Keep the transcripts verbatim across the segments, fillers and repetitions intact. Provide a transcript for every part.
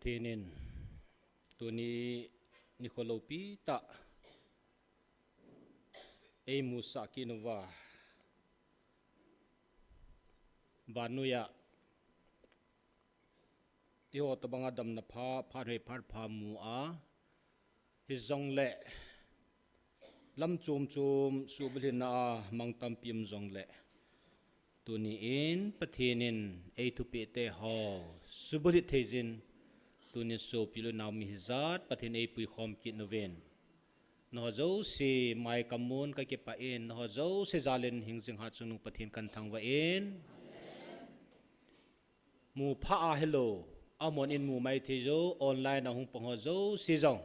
Pathen in tuni nikho loupi tah eimusah kit uva, vannoi a eiho tobanga damna pha, phat hoi phat pha mu a, hijongle lam chom chom subulhitna a mang tampi um jongle, tuni in Pathen in eithupeh teho subulhit thei jin, tuni sopi le nao mi hijat Pathen eipuikhom kit uvin, nangho jouse mai kamun kakipah in, nangho jouse jal in hingjing hat chungnung Pathen kahin thangvah in. Mu pha a hilou, amun in mu mai thei jou, online a hung pang ho jouse jong,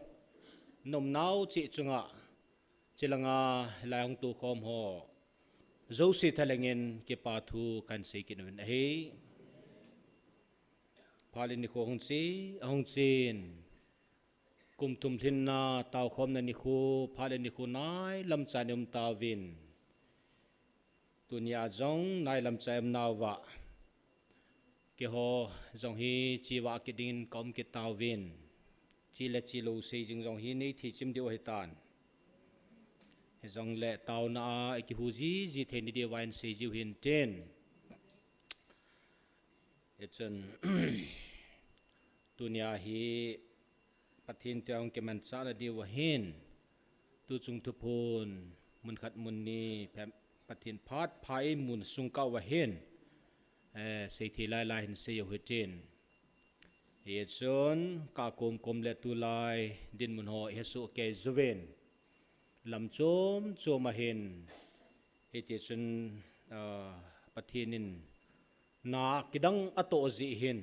na umnau cheh chunga, chulanga lai hung toukhom ho jouse thalheng in kipa thu kahin sei kit uvin ahi. Phat le nikho hung che, ahung chen, kum thum lhinna taokhomna nikho, phat le nikho nailam chan i um tauvin, tunia jong nailam chan i um nauva, keiho jong hi cheva kiding in ka um kit tauvin, che le chelou sei jing jong hi nei thei chim diu ahitan. Hijongle taona a ikihu jiji thei na diuvin sei jiu hintin. Hichun tunia hi Pathen thu a hung kimanchah na diuva hin, tuchung thuphon mun khat mun ni phem, Pathen phat pha eimun sung kah uva hin, eh, seithei lailai hin sei u hitin. Hichun kakom kom le tulai dinmun ho ihesoh kei uvin, lam chom chom a hin, hitichun, ah, Pathen in na kidang atoh jeh hin,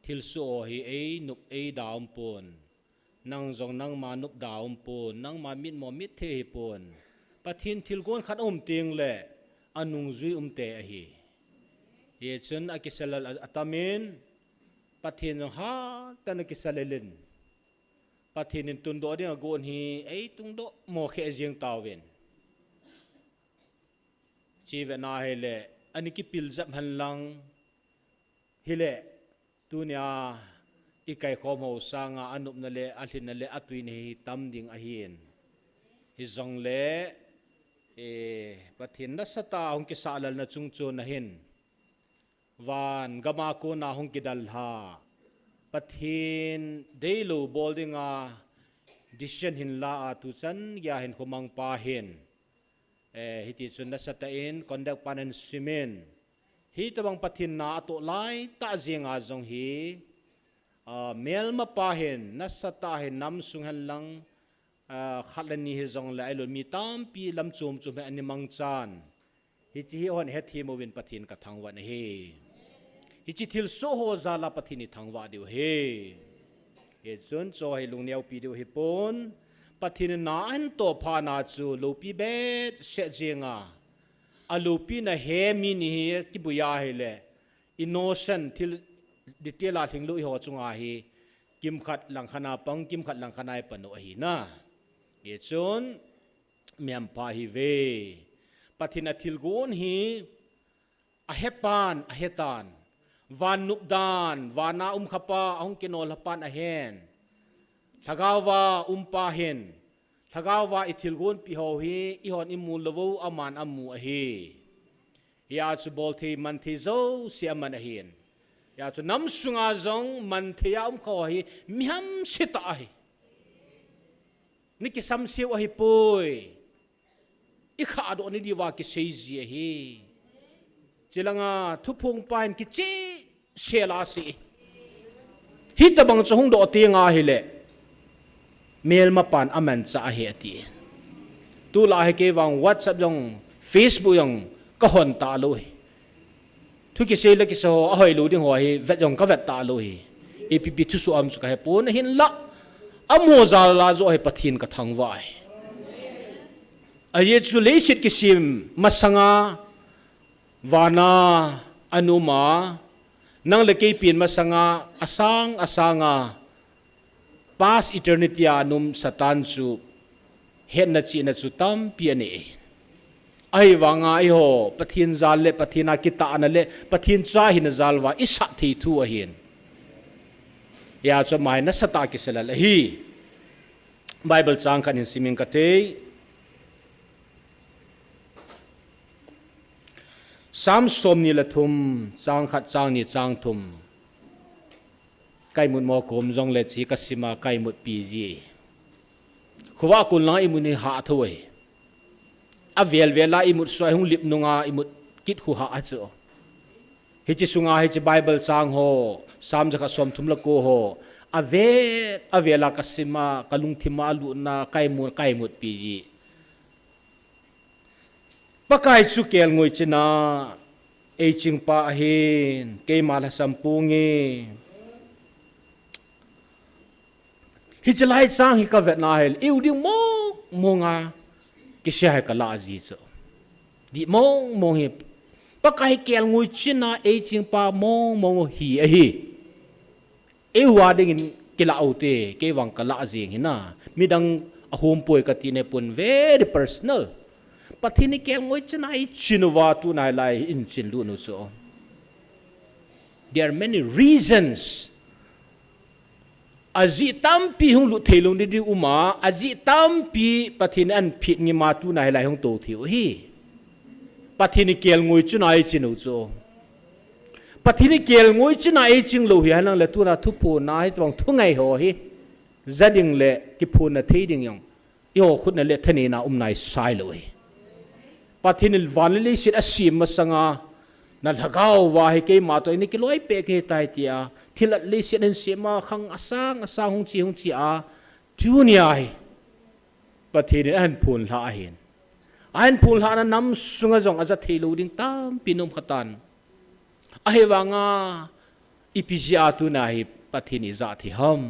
thilsoh hi einop eida um pon, nang jong nangma nop da um pon, nangma mitmo mitthei hi pon, Pathen thilgon khat aum tengle anungjui umte ahi. Hichun akisa lel a, atam in, Pathen jong hatah in akisa lel in, Pathen in tundoh ding agon hi eitungdoh mo khe jeng tauvin, che vena hile, ani kipil jep hen lang, hile, tunia ikaikhom ho sanga anopna le alhinna le atuina hi tam ding ahin. Hijongle, eh, Pathen nasatah a hung kisah lelna chung chon ahin, van gam a kona hung kidalha, Pathen deilou bol dinga decision hin la a, tuchan geiya hinkho mang pa hin, eh, hitichun nasatah in conduct pan ahin simin, hitobang Pathen na atoh laitah jenga jong hi, ah, melma pa hin nasatah a hin nam sung hen lang, ah, khat le ni hijongle, ahilou le mi tampi lam chom chom hi ana mangchan, hiche hi hon hethem uvin Pathen kathangvah in ahi. Hiche thilsoh ho jal a Pathen ithangvah diu ahi. Hichun chu hi lungneopi diu hipon, Pathen in na ahin tohphah na chu loupi behseh jenga, aloupina he mi ni hi kibui ahile, innocent thil detail a lhinglou eiho chunga hi, kimkhat langkhat a pang, kimkhat langkhat a ipan u ahina. Hichun, mihem pha ihiuve. Pathen a thilgon hi ahepan, ahetan. Van nopdan, vana umkhapa, ahung kinolha pan ahen. Lhagaova umpa hin, lhagaova ithilgonpi ho hi, eihon imu lou u, aman amu ahi. Hia chu bolthei manthei jouse aman ahin. Hia chu namsunga jong manthei a umkha ho hi mihamsetah ahi. Nakisamseu ahipoi. Ikhahdoh na diuva kiseiji ahi. Chulanga thuphongpa hin kichehsel a asei. Hitobang chu hungdoh tenga hile, melmapan amanchah ahi ati. Tulai hi kei vang WhatsApp jong, Facebook jong kahon talou hi. Thu kisei le kisei ho, ahoilou ding ho hi vet jong kavet talou hi. Ipi ipi thusoh ham chu kahepon, ahinla, amaho jal a joh hi Pathen kathangvah ahi. Ajeh chu leiset kisem masanga vana ana um a, nang le kei pen masanga asang asanga past eternity a ana um Satan chu hetna chihna chu tampi anei. Ahivanga eiho Pathen jal le Pathen a kitahna le Pathen cha hina jal uva isah thei thu ahin. Hia chu ama hi nasatah a kiselal ahi. Bible chang khat hin simin kate. Psalm somni le thum, chang khat, chang ni, chang thum. Ka imut mo kom jongle hiche kasima ka imutpi ji. Khovah a kon langa imut hi hah tho ahi. Avel vel a imut sua hung lip nunga imut kit khu hah ahi chu. Hiche sunga hiche Bible chang ho, Psalm jakhat somthum le ko ho, avel, avel a kasima, kalungthima alutna, ka imu, ka imutpi ji. Pakai chu kelngoi china eichingpa ahin, keima lhasam ponge. Hiche lai chang hi kavetna hile, iu ding mong monga kisei hi kalah ji chu. Dih mong mong hi, Pakai kelngoi china eichingpa mong mong hi ahi. Eiu a dingin kilah u te, kei vang kalah jeng hina. Midang ahung poi kati nahipon, very personal. Pathen hi kelngoi china eichin uva tunai lai hin chin lut u chu. There are many reasons. Ajeh tampi hung lut thei lou ding ding uma, ajeh tampi Pathen in ahin phet ngima tunai lai hung tou thei u hi. Pathen hi kelngoi china eichin u chu. Pathen hi kelngoi china eiching lou hi, hinlang le tuna thuphon a hitobang thu ngai ho hi. Ja ding le kiphonna thei ding jong. Eiho khut na le thaneina um nai sai lou hi. Pathen in van le leiset asem masanga, na lhagao va hi keima toh eina kiloi peh kei tai tia. Thil le leiset ahin sem a, khang asang asang hung che, hung che a. Tunia hi. Pathen in ahin phonlha ahin. Ahin phonlhahna nam sunga jong aja thei lou ding tampi um kha tan. Ahivanga ipi jeh a tuna hi Pathen ija thei ham.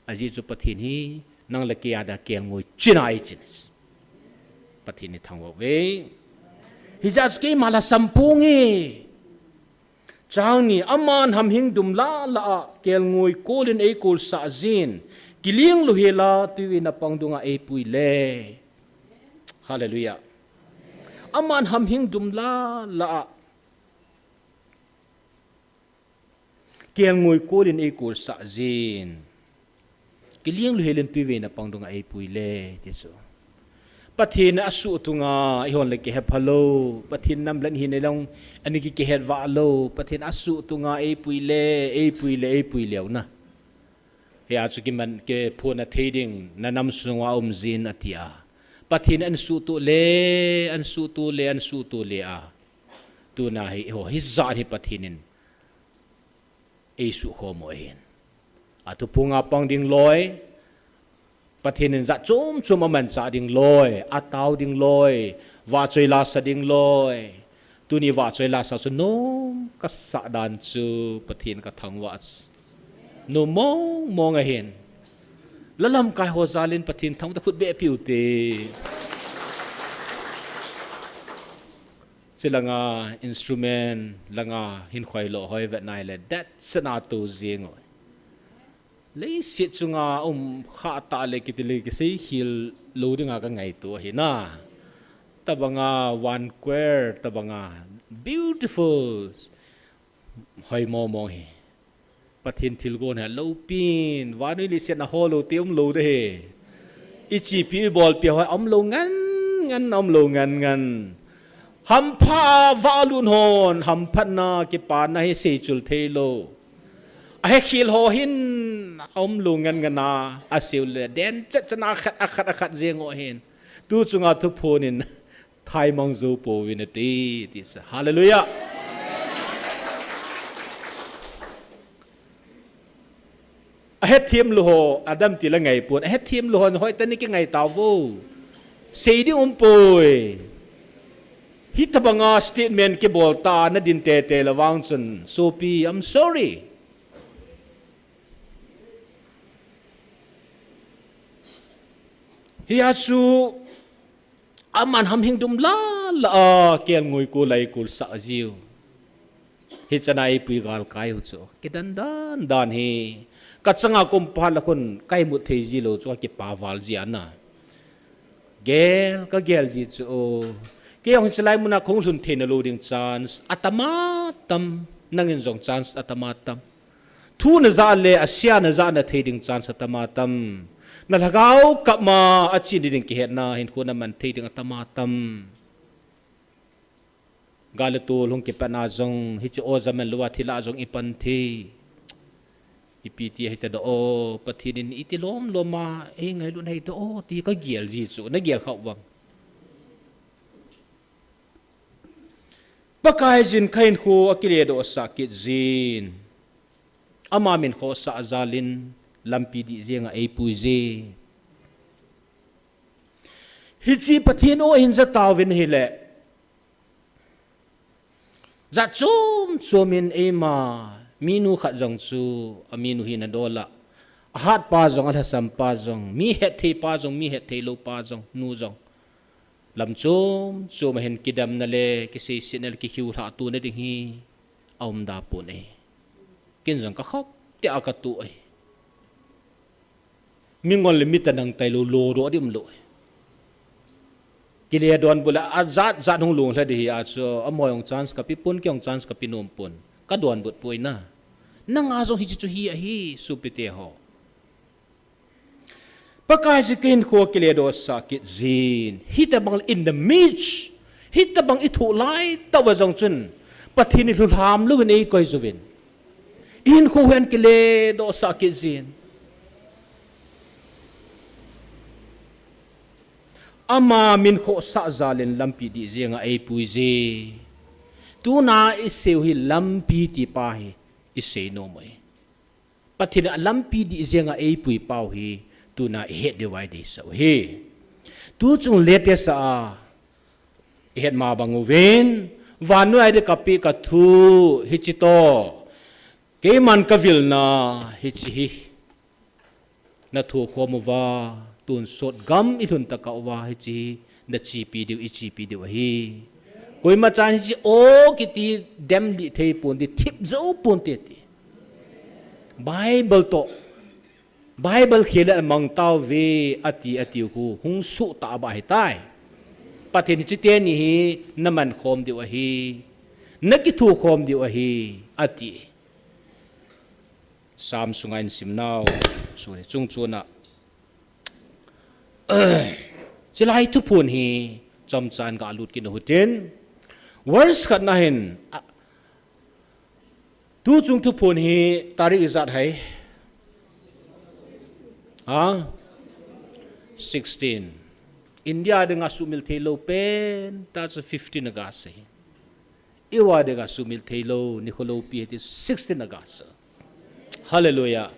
Ajeh chu Pathen hi nang le kei a dia kelngoi china eichin. Pathen ithangvah uve. Hijeh chun keima lhasam ponge. Chang ni, aman hamhing dum lah lah a kelngoi kol in eikolsah jin, kiling louhel a tuivei napang dunga eipui le. Hallelujah. Aman hamhing dum lah lah a kelngoi kol in eikolsah jin, kiling louhel in tuivei napang dunga eipui le, ti chu. Pathen asuh tunga eihon le kihepha lou, Pathen nam le hin eilong, ani ki kihet vah lou, Pathen asuh tunga eipui le, eipui le, eipui leu na. Hia chu kiman, kiphonna thei ding, na nam sunga um jin ati a. Pathen in ahin suhtoh le, ahin suhtoh le, ahin suhtoh le a. Tuna hi, eiho, hijat hi Pathen in eisuh khom u ahin. Athuphonga pang ding loi, Pathen in jat chom chom amanchah ding loi, atao ding loi, vahchoi lasa ding loi. Tuni vahchoi lasa chu nom kasah dan chu Pathen kathangvah chu. Nom mong mong ahin. La lamkai ho jal in Pathen thangvah ta khut beh peh u te. Chulanga instrument langa hin khoilo hoi vetna hile, that sana to jing u. Leiset chunga um kha tah le kiti le kisei khel lou dinga kangaito ahi na. Tabanga one choir, tabanga beautiful. Hoi mong mong hi. Pathen thilgon hi aloupin, vannoi leiset a holou te umlou ding ahi. Ichepi ibolpi ho umlou ngan ngan, umlou ngan ngan. Hampha a valut hon, hamphatna, kipana hi seichul theilou. Ahekhel ho hin, aumlou ngan ngan a, asei u le, den chet chet a khat, akhat, akhat jeng u ahin. Tu chunga thuphon in, thaimang jou pouvin ati, ti sa. Hallelujah. Ahethem lou ho, adam ti la ngaipon. Ahethem lou ho, hoitah in kingai tauvo. Sei ding umpoi. Hitabanga statement kibol tah a nadin teitei le vang chun, sopi, I'm sorry. Hia chu, aman hamhing dum lah lah a, kelngoi kol a eikolsah jiu. Hichana eipui galkai u chu. Kidan dan dan hi. Kachanga kompha la khun, kaimut thei jilou chu, kakipa val jia na. Gel, kagel ji chu. Kei jong hichelai muna kahung lhun theina lou ding chance. Atama tam, nangin jong chance atama tam. Thu najah le asia najah nathei ding chance atam atam. Nalhagao kap ma achin ding kihetna hinkho naman thei ding atam atam. Gal le tol hung kipatna jong, hiche o jaman louva thilha jong ipan thei. Ipi ti ahita doh o, Pathen in iti lom lom a, eingailut ahita doh o, ti kagel ji chu, nagel khah uvem. Pakaiyin kahinkho akiledoh sah kit jin. Ama min khohsah jal in lampi dih jenga eipui je. Hiche Pathen o hin jatauvin ahile. Jat chom chom in eima, minu khat jong chu, aminu hi nadol a. Ahat pa jong, alhasam pa jong, mi hetthei pa jong, mi hetthei lou pa jong, nu jong. Lam chom chom a hin kidemna le, kiseisetna le, kikhiulhah tona ding hi, aum da pon e. Ken jong kakhop tah a katoh e. Mi ngol le mi tanang tailou, lo doh ding umlou e. Kile donbut le ajat jat hung lunglha ding hi a chu, amaho jong chance kape pon, kei jong chance kape nom pon. Kadonbut poi na. Nanga jong hiche chu hi ahi, sopite ho. Pakaiyin kahinkho akiledoh sah kit jin. Hitobang in the midst. Hitobang ithoh lai tah uva jong chun. Pathen in lhulham louvin eikoi jouvin. Ihinkho hi ahin kiledoh sah kit jin. Ama min khohsah jal in lampi dih jenga eipui je. Tuna iseiu hi lampi ti pa hi isei nom u ahi. Pathen in alampi dih jenga eipui pau hi tuna ihet diu ahitai. Tuchung latest a ihet ma bang uvin, vannoi a ding kapeh kathu hiche toh. Keiman kavilna hiche hi nathokhom uva, tonsot gam ilhun tah uva hiche hi nachepi diu, ichepi diu ahi. Koima chan hiche o kiti demlih thei ponte, thip jou ponte ti. Bible toh, Bible khel le amang tauve ati, ati khu hung soh tah a ahitai. Pathen in hiche teni hi namankhom diu ahi, nakithokhom diu ahi, ati. Psalm sunga ihin simnau, suri chungchon a. Chulai thuphon hi chomchan galut kit uhitin. Verse khatna hin, a, tuchung thuphon hi tarik ijat ham? Ha? Sixteen. India dinga sumil theilou pentah chu fifteen August ahi. Eiho dinga sumil theilou, nikho loupi hiti sixteen August. Hallelujah.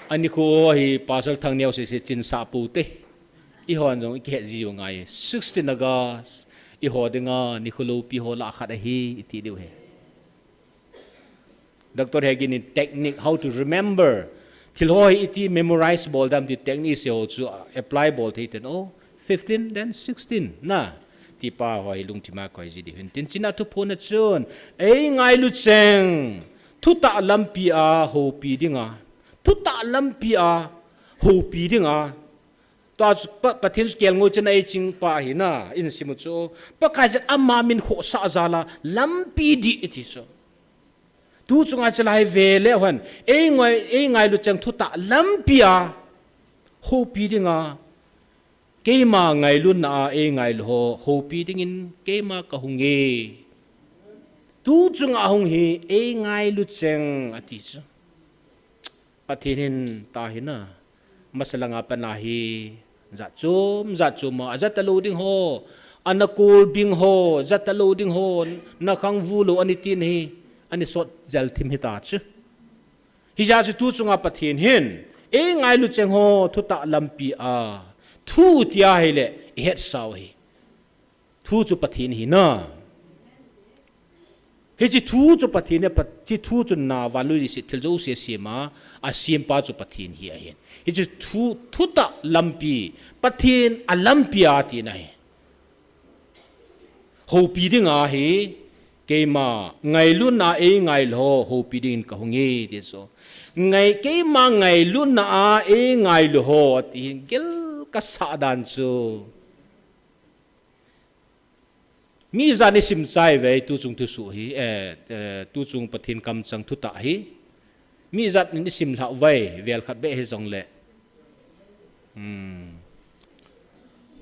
Anikho hi Pastor Thangneo sese chinsah pou te. Eihon jong ikihet jiu ngai. Sixteen August. Eiho dinga nikho loupi ho lah a khat ahi iti diu ahi. Doctor Hagin in technique, how to remember. Thil ho hi iti memorize bol dem ti technique se ho chu apply bol thei ten o. Fifteen, then sixteen, na. Ti pa ho hi lungthim a koi ji diu hin tin china thuphon a chun. Eingailu cheng. Thutah lampi a houpi dinga. Thutah lampi a houpi dinga. Tua chu Pa, Pathen chu kelngoi chana eiching pa ahi na, ihin sim u chu. Pakaiyin ama min khohsah jal a lampi dih iti chu. Tuchunga chulai vele hon, eingoi, eingailu cheng thutah lampi a houpi dinga, keima ngailutna a eingailu ho houpi dingin keima kahung e. Tuchunga hung hi eingailu cheng ati chu. Pathen hin tahina, masa langa pat a hi, jat chom, jat chom a, ajat talou ding ho, ana kolbing ho, jat talou ding ho, nakhang vulou ani tin hi, ani sot jel thim hita chu. Hijeh chun tuchunga Pathen hin, eingailu cheng ho, thutah lampi a, thu tia hile, ihetsau hi. Thu chu Pathen hi na. Hiche thu chu Pathen hi, Pa-, hiche thu chu na vanlui leiset thil jouse asem a, asempa chu Pathen hi ahin. Hiche thu, thutah lampi, Pathen a lampi a tina hi. Houpi dinga hi, keima ngailutna a eingailu ho, houpi dingin kahung e, ti chu. Ngai, keima ngailutna a eingailu ho, ti hin gel kasah dan chu. Mi ijat in isim chai uve, tuchung thusoh hi, eh, eh, tuchung Pathen kamchang thutah hi. Mi ijat in isim lhah uve, vel khat beh hijongle. Hmm.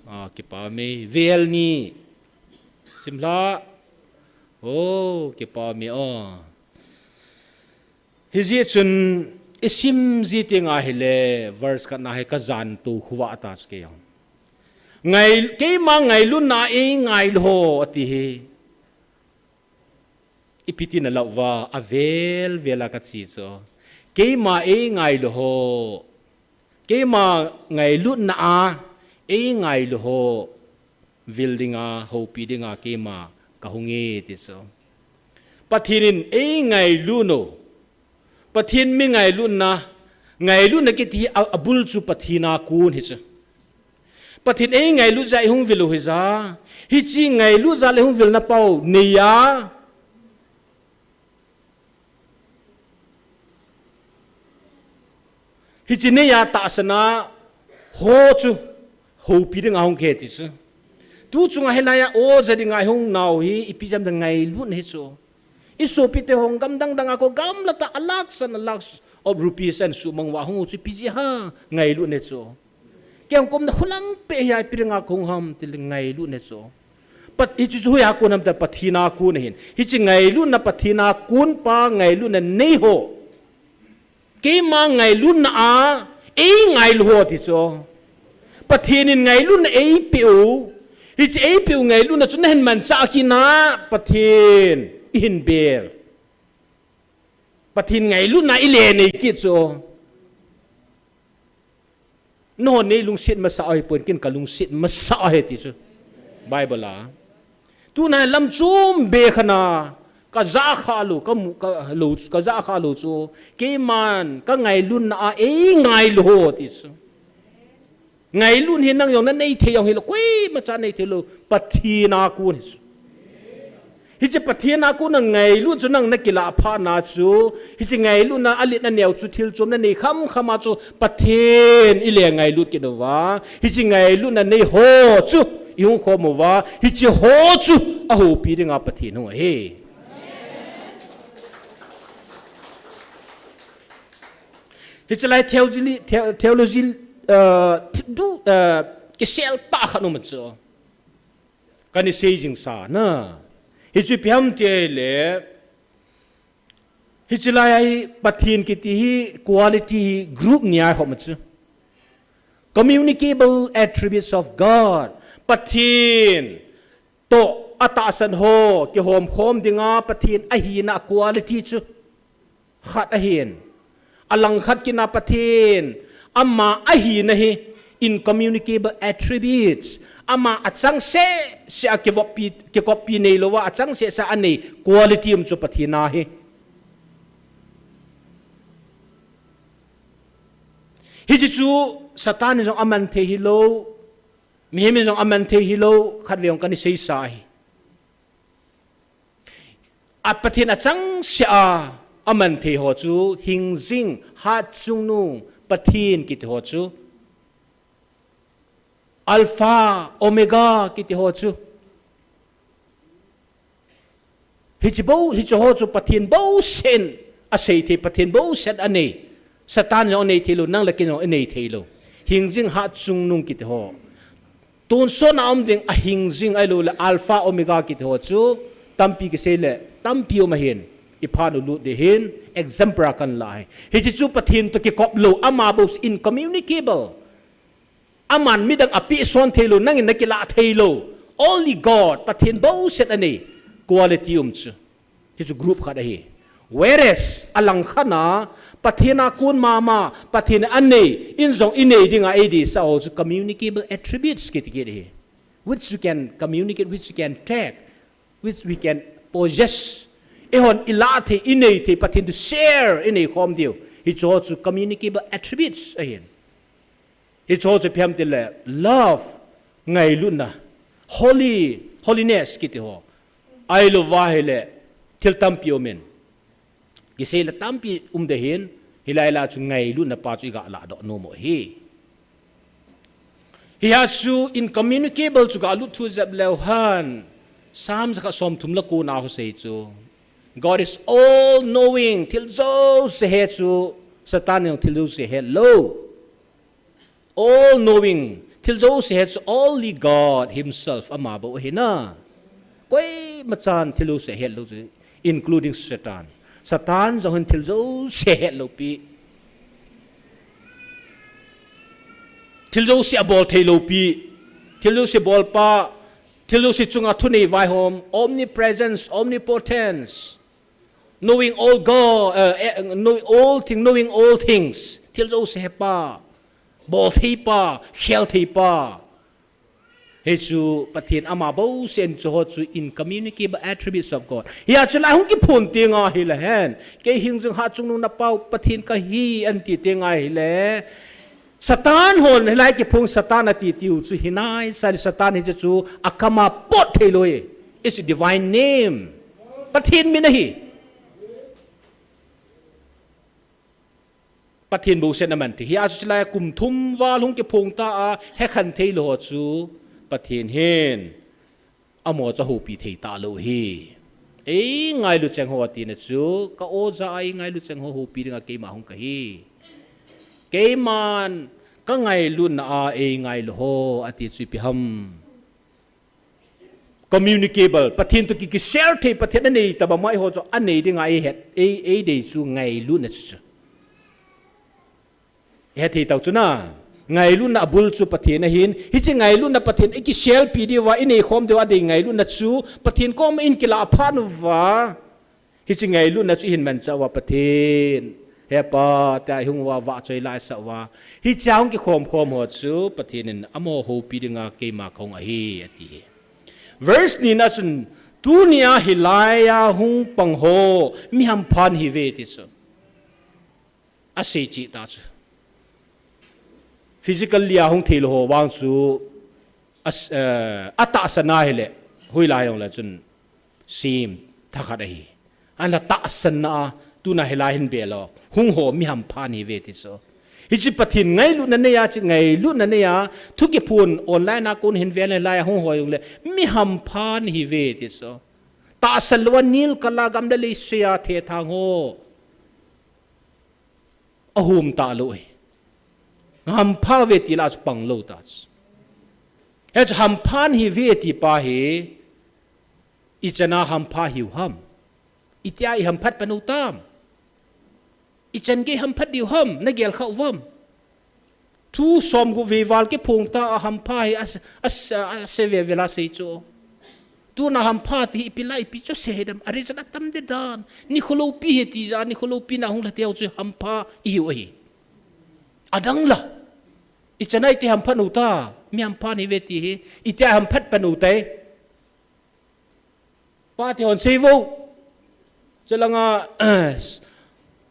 Ah, kipa ume, vel ni. Sim lhah. Oh, kipa ume, oh. Hijeh chun isim ji teng ahile, verse khat na hi kajan to khuva ta chu kei jong. Ngai, keima ngailutna a eingailu ho ati hi. Ipi tin alah uva, avel vel a kache chu. Keima eingailu ho. Keima ngailutna a eingailu ho vil dinga, houpi dinga keima kahung e ti chu. Pathen in eingailut u. Pathen mi ngailutna, ngailutna kiti hi a, abul chu Pathen a kon hi chu. Pathen eingailut jeh a ihung vil u hija, hiche ngailut jeh a le hung vilna pau neiya. Hiche neiya tahsan a ho chu houpi dinga hung khe ti chu. Tuchunga hilaiya o ja dinga ihung nau hi ipi jeh ham ngailutna hi chu. Isopite hung gamdang dang a kon gamla tah a lakhs and lakhs of rupees a sumang uva hung u chu ipi jeh ham ngailutna chu. Kei hung komna khulang peh hi ipi dinga kahung ham tile ngailutna chu. Pat, hiche chu hoiya kon ham tile Pathen a kon ahin. Hiche ngailutna Pathen a kon pa ngailutna nei ho. Keima ngailutna a eingailu ho ti chu. Pathen in ngailutna eipeh u. Hiche eipeh u ngailutna chu nahin manchah kit na Pathen ihin bel. Pathen ngailutna ile nei kit chu. Nahon nei lungset masa u hipon, ken kalungset masa u ahi ti chu. Bible a. Tuna lam chom be khat na, kaja kha lou, kamu, ka lou, kaja kha lou chu. Keiman, kangailutna a eingailu ho ti chu. Ngailut hi nang jong nanei thei jong hilou, koima cha nei thei lou, Pathen a kon hi chu. Hiche Pathen a kon a ngailut chu nang nakilah phat na chu, hiche ngailutna alet aneo chu thil chom nanei kham kham a chu Pathen ile ngailut kit uva, hiche ngailutna nei ho chu ihung khom uva, hiche ho chu ahoupi dinga Pathen hung ahi. Hiche lai theology, the-, theology, uh, thi-, du, uh, kisel tah khat um chu. Kana sei jing sa na. Hichu ipi ham tile, hiche lai a hi Pathen kiti hi quality hi group ni a hom chu. Communicable attributes of God. Pathen toh atahsan ho kihom khom dinga Pathen ahina quality chu. Khat ahin. Alangkhat kit na Pathen ama ahina hi incommunicable attributes. Ama achangseh seh a kivoppi, kikoppi neilouva, achangseh seh a anei quality um chu Pathen a hi. Hiche chu Satan in jong aman thei hilou, mihem in jong aman thei hilou, khatvei jong kana seisa ahi. A Pathen achangseh a aman thei ho chu, hingjing, hatchungnung, Pathen kiti ho chu, Alpha, Omega kiti ho chu. Hiche bou, hiche ho chu Pathen bou seh in asei thei, Pathen bou seh in anei. Satan jong anei thei lou, nang le kei jong inei thei lou. Hingjing, hatchungnung kiti ho. Tonsot na um ding a hingjing ahilou le Alpha Omega kiti ho chu tampi kisei le tampi um ahin, iphat u lut ding hin example a kana la ahi. Hiche chu Pathen toh kikop lou, ama bou seh in incommunicable. Aman midang a pehson thei lou, nangin nakilah thei lou. Only God, Pathen bou seh in anei quality um chu. Hichu group khat ahi. Whereas, alangkhat na, Pathen a kon mama, Pathen in anei, in jong inei dinga eidei sa ho chu communicable attributes kiti kit ahi. Which you can communicate, which you can take, which we can possess. Eihon ilah thei, inei thei, Pathen toh share, inei khom diu. Hichu ho chu communicable attributes ahin. Hichu ho chu ipi ham tile, love, ngailutna, holy, holiness kiti ho. Ahilouva ahile, thil tampi um in. Kisei le tampi um ding ahin, hilai lai chu ngailutna pa chu iga lahdoh nom u ahi. Hiya chu incommunicable chu galut thu jep leu hen. Psalm jakhat somthum le ko na ho sei chu, God is all knowing, thil jouse he chu, Satan in thil jouse he lou. All knowing, thil jouse he chu only God himself, ama bou ahi na. Koima chan thil jouse he lou chu, including Satan. Satan jong hin thil jouse he lou pi. Thil jouse abol thei lou pi. Thil jouse bolpa, thil jouse chunga thunei vaihom, omnipresence, omnipotence. Knowing all God, uh, eh, know all thing, knowing all things. Thil jouse hepa, bol theipa, khel theipa. Hichu Pathen ama bou sen chu ho chu incommunicable attributes of God. Hia chu lai hung kiphong teng ahile hen, kei hing jing ha chungnung na pau Pathen kahi anti teng ahile, Satan hon hilai kiphong Satan ati tiu chu hinai, sali Satan hi chu akama pot thei lou. It's a divine name. Pathen min ahi. Pathen bou sen aman ti. Hia chu lai kum thum val hung kiphong ta a, hekhen thei lou ho chu Pathen hin amo chu houpi thei talou hi. Ei ngailu cheng ho tina chu, ka oja a ei ngailu cheng ho houpi dinga keima hung kahi. Keiman ka ngailutna a ei ngailu ho ati chu ipi ham. Communicable. Pathen to ki, ki share thei, Pathen anei taba mai ho chu anei dinga ei het, ei, ei dei chu ngailutna chu chu. He thei tau chu na. Ngailutna abul chu Pathen ahin. Hiche ngailutna Pathen i kisialpi diuva, i neikhom diuva, adei ngailutna chu Pathen koma in kila aphat uva. Hiche ngailutna chu i hin manchah uva Pathen. He Pa, tia i hung uva vahchoi laisah uva. Hiche a hung kikhom khom ho chu Pathen in amaho houpi dinga keima kahung ahi, ati hi. Verse ni na chun, tunia hilai a hung pang ho, mi hampha nahiuve ti chu. Asei cheh ta chu. Physically a hung thei lou ho vang chu a, eh, atahsan ahile, hoilai jongle chun sem thakhat ahi. Ahinla tahsanna a, tuna hilai hin ve lou. Hung ho mi hampha nahiuve ti chu. Hiche Pathen ngailutna neiya, hiche ngailutna neiya, thu kiphong online a kon hin ve le hilai a hung ho jongle, mi hampha nahiuve ti chu. Tahsan louva nil kala gam le lei seiya thethang ho. Ahum talou hi. Hampha uve ti la chu pang lou ta chu. Hichu hampha nahiuve ti pa hi, ichan a hampha hiu ham. Itia i hamphat pan u tam. Ichan gei hamphat diu ham, na gel kha uvam. Thu som gup vei val kiphong ta a hampha hi a, a, a, ase ve ve la sei chu. Tuna hampha ti hi ipi la ipi chu sei dam, a result atam de dan. Nikho loupi hi ti ja, nikho loupi na hung la teu chu hampha ihiu ahi. Adang la. Ichan a iti hamphat u ta, mi hampha nahiuve ti hi, itia hamphat pan u tai. Pa te hon sei vo. Chalanga,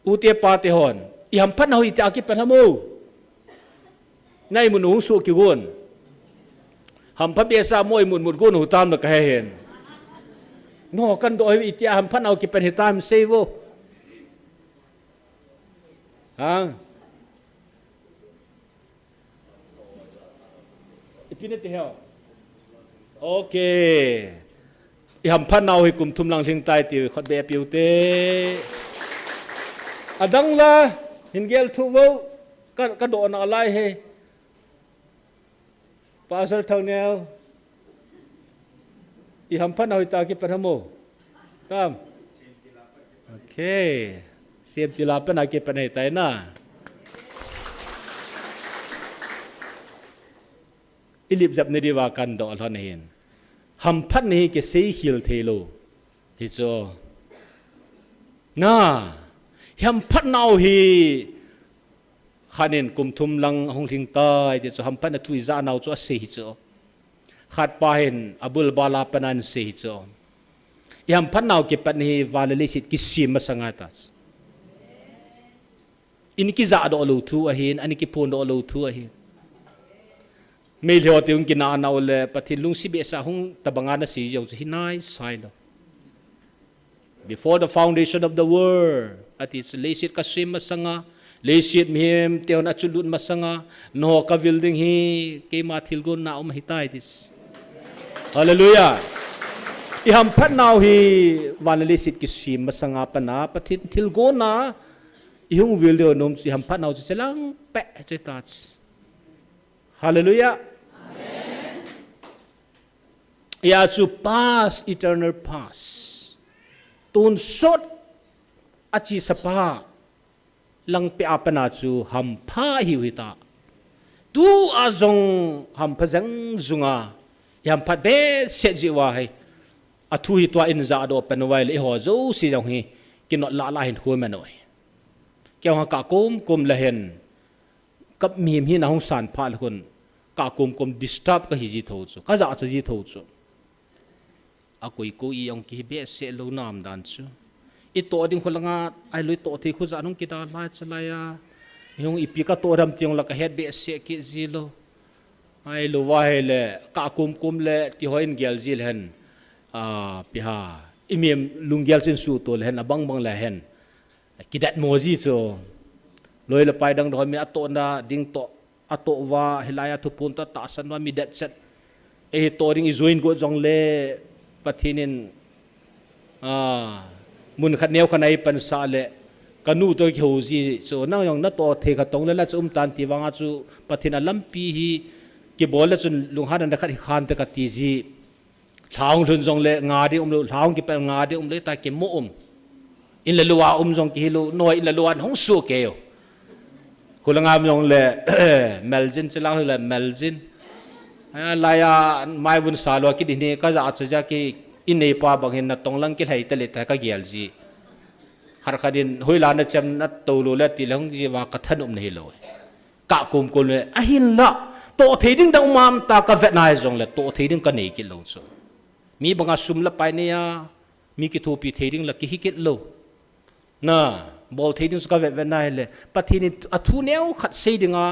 u te pa te hon. I hamphat na ho itia kipan ham o. Na imut u hung soh kigon. Hampha behseh mo imut mut gon u tam na kahe hen. No kan do itia hamphat na ho kipan hitam sei vo. Ha? Ipi nati heo. Okay. I hamphat nau hi kum thum lang lhing tai ti khut beh a piu te. Adang la, hin gel thu vo, ka, ka dohna lai hi. Pastor Thauneo. I hamphat nau hi ta kipan ham o. Tam. Okay. Sem tila pen a kipan hi tai na. I lip jap ni diuva kan doh lhon hin. Hamphat ni hi kisei khel thei lou. Hi chu. Na. Hamphat nau hi khat in kum thum lang hung lhing tai ti chu hamphat na thu i ja nau chu asei hi chu. Khat pa hin abul bal a pan a asei hi chu. I hamphat nau kipat ni hi van le leiset kisem masanga ta chu. Ini kija doh lou thu ahin, ani kiphong doh lou thu ahin. Meitei ho te hung kina nau le, Pathen lungset behseh hung tabang a na sei jong chu hi nai sai lou. Before the foundation of the world, ati chu leiset ka sem masanga, leiset mihem te hon a chu lut masanga, nangho ka vil ding hi, keima thilgon na um hi tai ti chu. Hallelujah. I hamphat nau hi van le leiset kisem masanga pat a Pathen thilgon a i hung vil diu nom chu i hamphat nau chu chelang peh chu ta chu. Hallelujah. Amen. Hia chu past, eternal past. Tonsot a chisapa lang peh a pat a chu hampha hiu hita. Tu a jong hampha jeng jung a, i hamphat behseh jeh uva hi. A thu hi tua in ja doh pen uva ahile eiho jouse jong hi kinot lah lah hin khu man u hi. Kei jong ka kum kum le hen, ka mihem hina hung san phat le khun, ka kum kum disturb ka hi ji tho chu, ka jachat ji tho chu. A koi koi i jong kihi behseh lou nam dan chu. I toh ding khu langa, ahilou i toh thei khu jat hung kidalhai chalai a. Hung ipi ka toh dam ti jong la ka het behseh kit ji lou. Ahilou va ahile, ka kum kum le ti ho in gel ji le hen. A, pi ha. I mihem lunggel chin suhto le hen, abang bang le hen. Kidat mo ji chu. Loi le pai dang dang ho mi a toh na ding toh. A toh uva, hilai a thuphon toh tahsan uva mi det chet. Ei hi toh ding i join got jong le Pathen in, a, mun khat neo khat a ei pansah le ka nu toh kihou ji chu nang jong na toh thei khat tong le la chu um tan ti vang a chu Pathen a lampi hi kibol le chun lunghan na khat hi khan te ka ti ji. Lha hung lhun jong le nga ding um lou, lha hung kipel nga ding um lou, ta kimu um. In le lou a um jong kihi lou, noi in le lou a hung suh kei u. Khu langa um jong le, mel jin chelang le mel jin. A, lai a mai vun sa lou a kit in hi ka jachat ja ki in nei pa bang hin na tong lang kilhai ta le ta ka gel ji. Khat khat in hui la na chem na to lou le ti le hung ji va ka thanop na hi lou. Ka kum kum le, ahinla, toh thei ding dang um am ta ka vet na hi jong le, toh thei ding ka nei kit lou chu. Mi bang a sum le pai nei a, mi kithopi thei ding la kihi kit lou. Na, bol thei ding chu ka vet vet na hi le, Pathen in a thu neo khat sei ding a,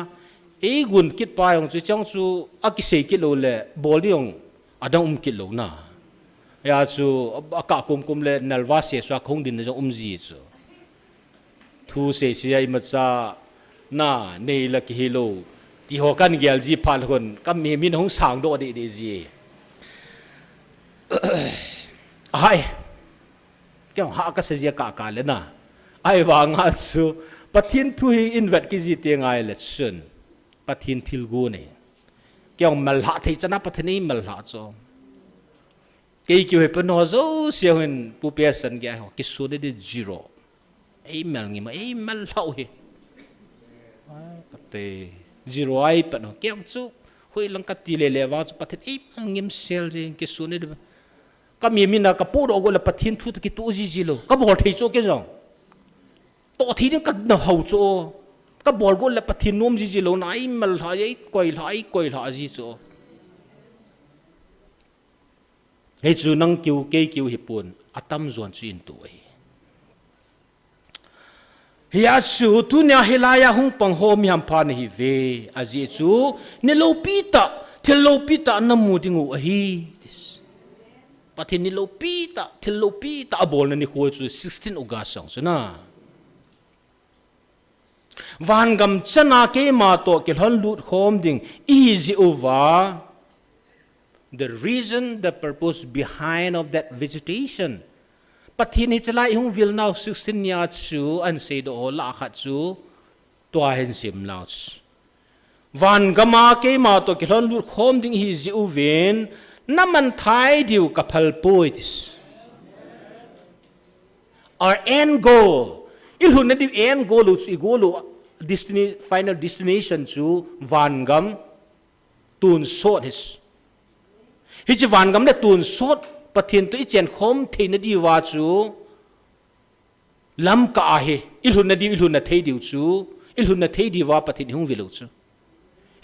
ei gun kit pa jong chu, chang chu a kisei kit lou le, bol ding jong a dang um kit lou na. Hia chu, a ka kum kum le, nalva se sua khong din na jong um ji chu. Thu sei sei a imacha na nei la kihi lou. Ti ho kan gel ji phat le khun, ka mihem hin hung sang doh deh deh ji. Ahai. Kei jong ha ka sa ji a ka ka le na. Ahivang a chu, Pathen thu hi in vet kit ji teng ahile chun. Pathen thilgon e. Kei jong mal lha thei chan a Pathen in mal lha chu. Kei kiu hi pen ho jouse hin pu Pi San gei a ho, kisun di zero. Ei mal ngim, ei mal lhau hi. Ai, kate, zero ai pen ho, kei jong chu, hui lang ka ti le le vang chu Pathen ei mal ngim sel ji, kisun di. Ka mihem hina ka podoh got le Pathen thu toh kitoh ji ji lou. Ka bol thei chu kei jong. Toh thei ding ka na hou chu. Ka bol got le Pathen nom ji ji lou na, ei mal lha, ei koi lha, ei koi lha ji chu. Hichu nang kiu, kei kiu hi pon, atam jon chu in tu ahi. Hia chu, tunia hilai a hung pang ho mi hampha na hi ve, ajeh chu, ni loupi tah, thil loupi tah na mu ding u ahi. Tis. Pathen ni loupi tah, thil loupi tah, abol na ni khu chu sixteen August jong chu na. Vangam chana keima toh kilhon lut khom ding ihi jeh uva. The reason, the purpose behind of that visitation. Pathen hi chalai hung vil nau sixteen nia chu an seidoh ho lah khat chu tua hin sim nau chu. Vangama keima toh kilhon lut khom ding ihi jeh uvin, na man thei diu ka phal poi tis. Our end goal. I lhunna diu end goal u chu i goal u destiny, final destination chu vangam tonsot hi. Hiche vangam le tonsot Pathen toh i chen khom theina diuva chu lamkah ahi, i lhunna diu, i lhunna thei diu chu, i lhunna thei diuva Pathen i hung vil u chu.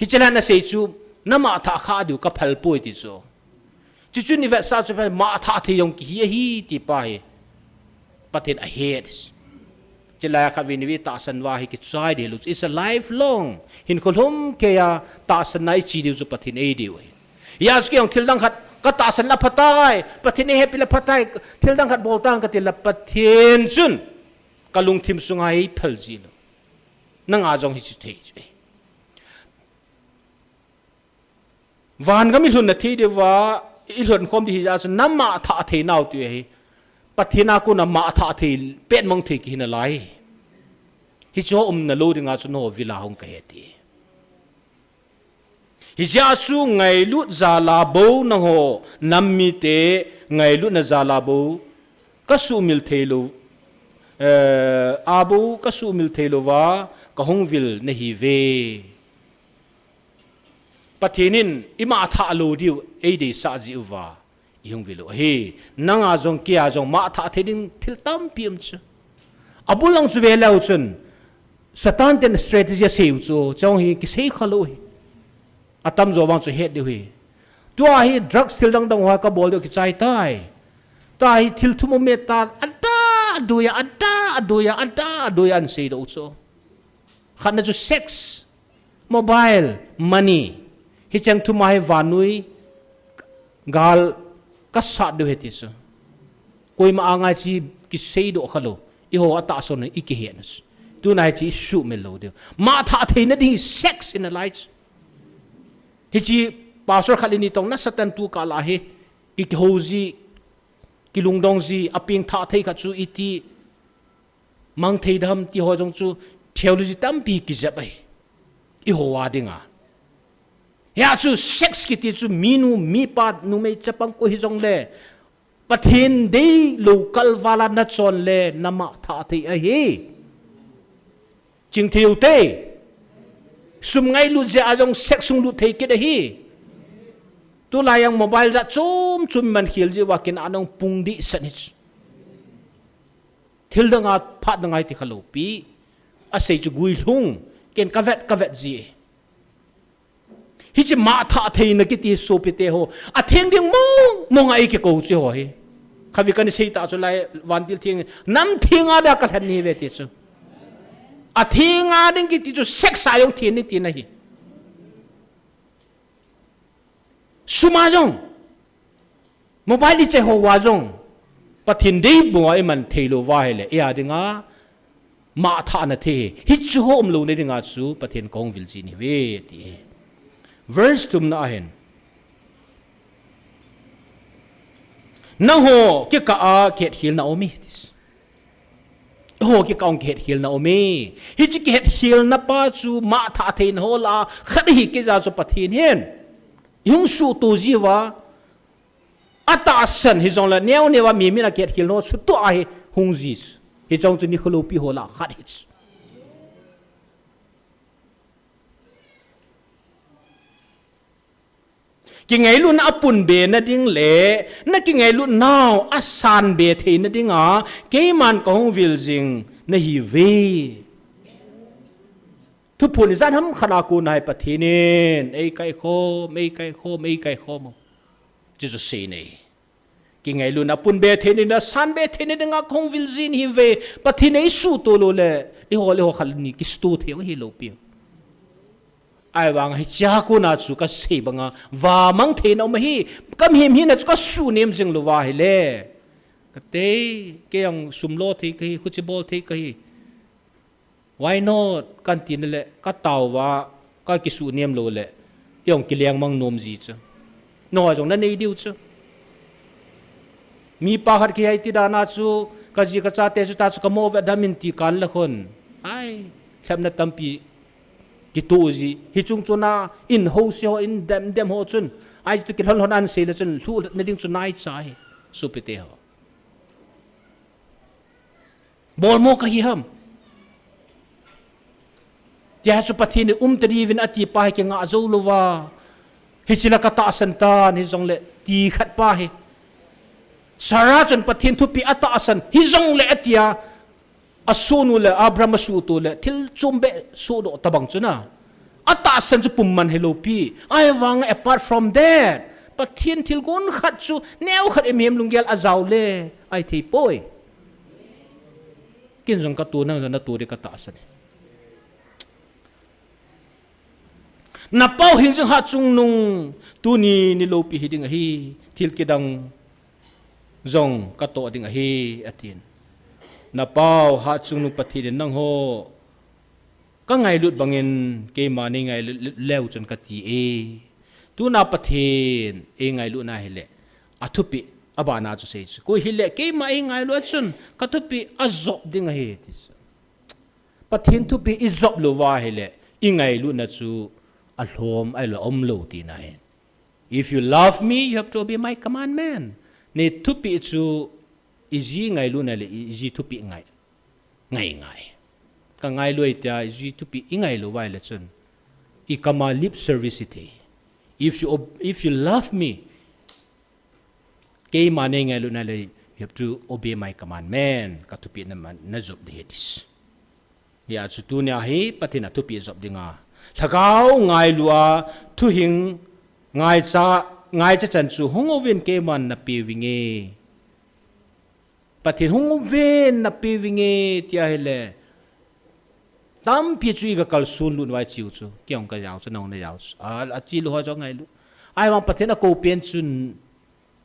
Hiche lai a na sei chu, na mangthah kha diu ka phal poi ti chu. Chuchun i vetsah chu, mangthah thei jong kihi ahi ti pa hi. Pathen a het. Chulai a khatvei nivei tahsan uva hi kichai ding lou chu. It's a lifelong. Hinkho lhum keiya tahsanna i chi diu chu Pathen ei diu ahi. Hijeh chun kei jong thil dang khat ka tahsan le phatai, Pathen ei hepi le phatai, thil dang khat bol tang kati le Pathen chun ka lungthim sunga ei phal ji lou. Nanga jong hichu thei chu e. Vangam i lhunna thei diuva, i lhon khom di hi ja chu na mah thah thei nau ti hi. Pathen a kona mah thah thei, pet mang thei kihi nalai. Hichu umna lou dinga chu nangho vil a hung kahi ti. Hijeh a chu ngailut jal a bou nangho nam mite ngailutna jal a bou ka sumil thei lou, eh, a bou ka sumil thei louva ka hung vil nahi ve. Pathen in i mah thah lou diu ei deisah jiu va. I hung vil u ahi. Nanga jong, keia jong mah thah thei ding thil tampi um chu. Abul lang chu ve leu chun Satan ten strategy asei u chu, chong hi kisei kha lou hi. Atam jo vang chu het diu hi. Tua hi drugs thil dang dang ho ka bol diu kichai tai. Tua hi thil thum um e ta, ada aduia, ada aduia, ada aduia an sei diu chu. Khatna chu sex, mobile, money. Hicheng thum a hi vannoi gal ka sat diu ahi ti chu. Koima a ngai chi kisei doh kha lou. Eiho a tahsan i kihet na chu. Tuna hi chi i sumil lou diu. Mah thah theina ding hi sex in a light. Hichi pastor khat le ni tong na Satan tu kah la hi. Ki, kihou ji, kilungdong ji, a peng thah thei khat chu iti mang thei dem ti ho jong chu theology tampi kijep ahi. Eiho a dinga. Hia chu sex kiti chu minu, mipa, numei chapang koi hijong le. Pathen deilou kalval a na chon le na mah thah thei ahi. Ching thei u te. Sum ngailut jeh a jong sex hung lut thei kit ahi. Tulai a mobile jat chom chom man khel jeh uva ken a nong pung dih san hi. Thil dang a phat dang a hi ti kha lou pi. Asei chu guilhung. Ken ka vet, ka vet ji. Hichi mah thah theina kiti sopi te ho. A theng ding mong mong a i kikou chi ho hi. Khavi kani sei ta chu lai vantil theng. Nam theng a da ka lhen ni ve ti chu. A theng a ding kiti chu sex a jong theng ni tina hi. Sum a jong. Mobile i che ho uva jong. Pathen dei bou a i man thei lou uva ahile. Eia dinga mah thah na thei hi. Hichu ho um lou na dinga chu Pathen kong vil ji ni ve ti hi. Verse thum na ahin. Nangho kikah a kihet khel na um e. Ho kikah a kihet khel na um e. Hichi kihet khel na pa chu mah thah theina ho lah a khat hi kija chu Pathen hin. Hung suhto ji uva. A tahsan hijong le neo neo a mi min a kihet khel na ho suhto a hi hung ji chu. Hichong chu ni kholou pi ho lah a khat hi chu. Kingailutna a pun be na ding le, na kingailut nau a san be thei na dinga, keiman ka hung vil jing na hi ve. Thuphon i jan ham khat a kon a hi Pathen in, ei kai khom, ei kai khom, ei kai khom. Jesu sei nei. Kingailutna pun be thei ni na san be thei ni dinga kong vil jin hi ve. Pathen ei suhto lou le. Eiho le eiho khat ni kisuhto thei hi lou pi. Ahivang hichia kona chu ka sei banga. Va mang thei na um hi. Ka mihem hina chu ka suhnem jing lou va ahile. Ka tei, kei jong sum lo thei ka hi, khuti bol thei ka hi. Why not? Kan ti na le, ka tao va, ka kisuhnem lou le, jong kileng mang nom ji chu. Nangho jong na nei diu chu. Mi pa khat ki hai ti dan a chu, ka ji ka chate chu ta chu ka mo ve dam in ti kan le khun. Ai, lhepna tampi kitoh ji. Hichung chun a, in ho se ho, in dem dem ho chun. Ai chu kilhon lhon an sei le chun, lhuh na ding chu nai cha hi. Supite ho. Bol mo ka hi ham. Tia chu Pathen in um ta diuvin ati pa hi kingah jou lou va. Hichi la ka tahsan tan hijong le ti khat pa hi. Sarah chun Pathen thupeh a tahsan hijong le atia. A sonu le Abraham a suhto le thil chom beh suhdoh tabang chu na. A tahsan chu pumman hi lou pi. Ahivang apart from that. Pathen thilgon khat chu neo khat i mihem lunggel a jao le. Ai thei poi. Kin jong ka tu nang jong na tu di ka tahsan. Na pau hin jong ha chung nung tuni ni lou pi hi ding ahi. Thil kidang jong ka toh ding ahi, atin. Na pau ha chung nung Pathen in nangho ka ngailut bangin keima nei ngailut leu chun ka ti e. Tuna Pathen ei ngailut na hile. A thupi, abana chu sei chu. Koi hile, keima eingailu a chun, ka thupi ajop ding ahi, ti chu. Pathen thupi ijop lou va hile, ingailuna chu alhom, ailo umlou tina ahi. If you love me, you have to obey my commandment. Nei thupi chu, iji ngailuna le, iji thupi ngai. Ngai ngai. Ka ngailu e tia, iji thupi ingailou va hile chun. I kama lip service ithei. If you, ob- if you love me, keima nei ngailuna le, you have to obey my commandment. Ka thupi na man, najop ding ahi ti chu. Hia chu tunia hi Pathen a thupi jop dinga. Lhagao ngailu a, thuhing ngaicha, ngaicha chan chu hung uvin keiman napeh uvinge. Pathen hung uvin napeh uvinge, tia hile. Tampi chu i ga kalson lut vai chiu chu. Kei hung ka jao chu, nang na jao chu. A, achi lou ho chu ngailu. Ahivang Pathen akou pen chun.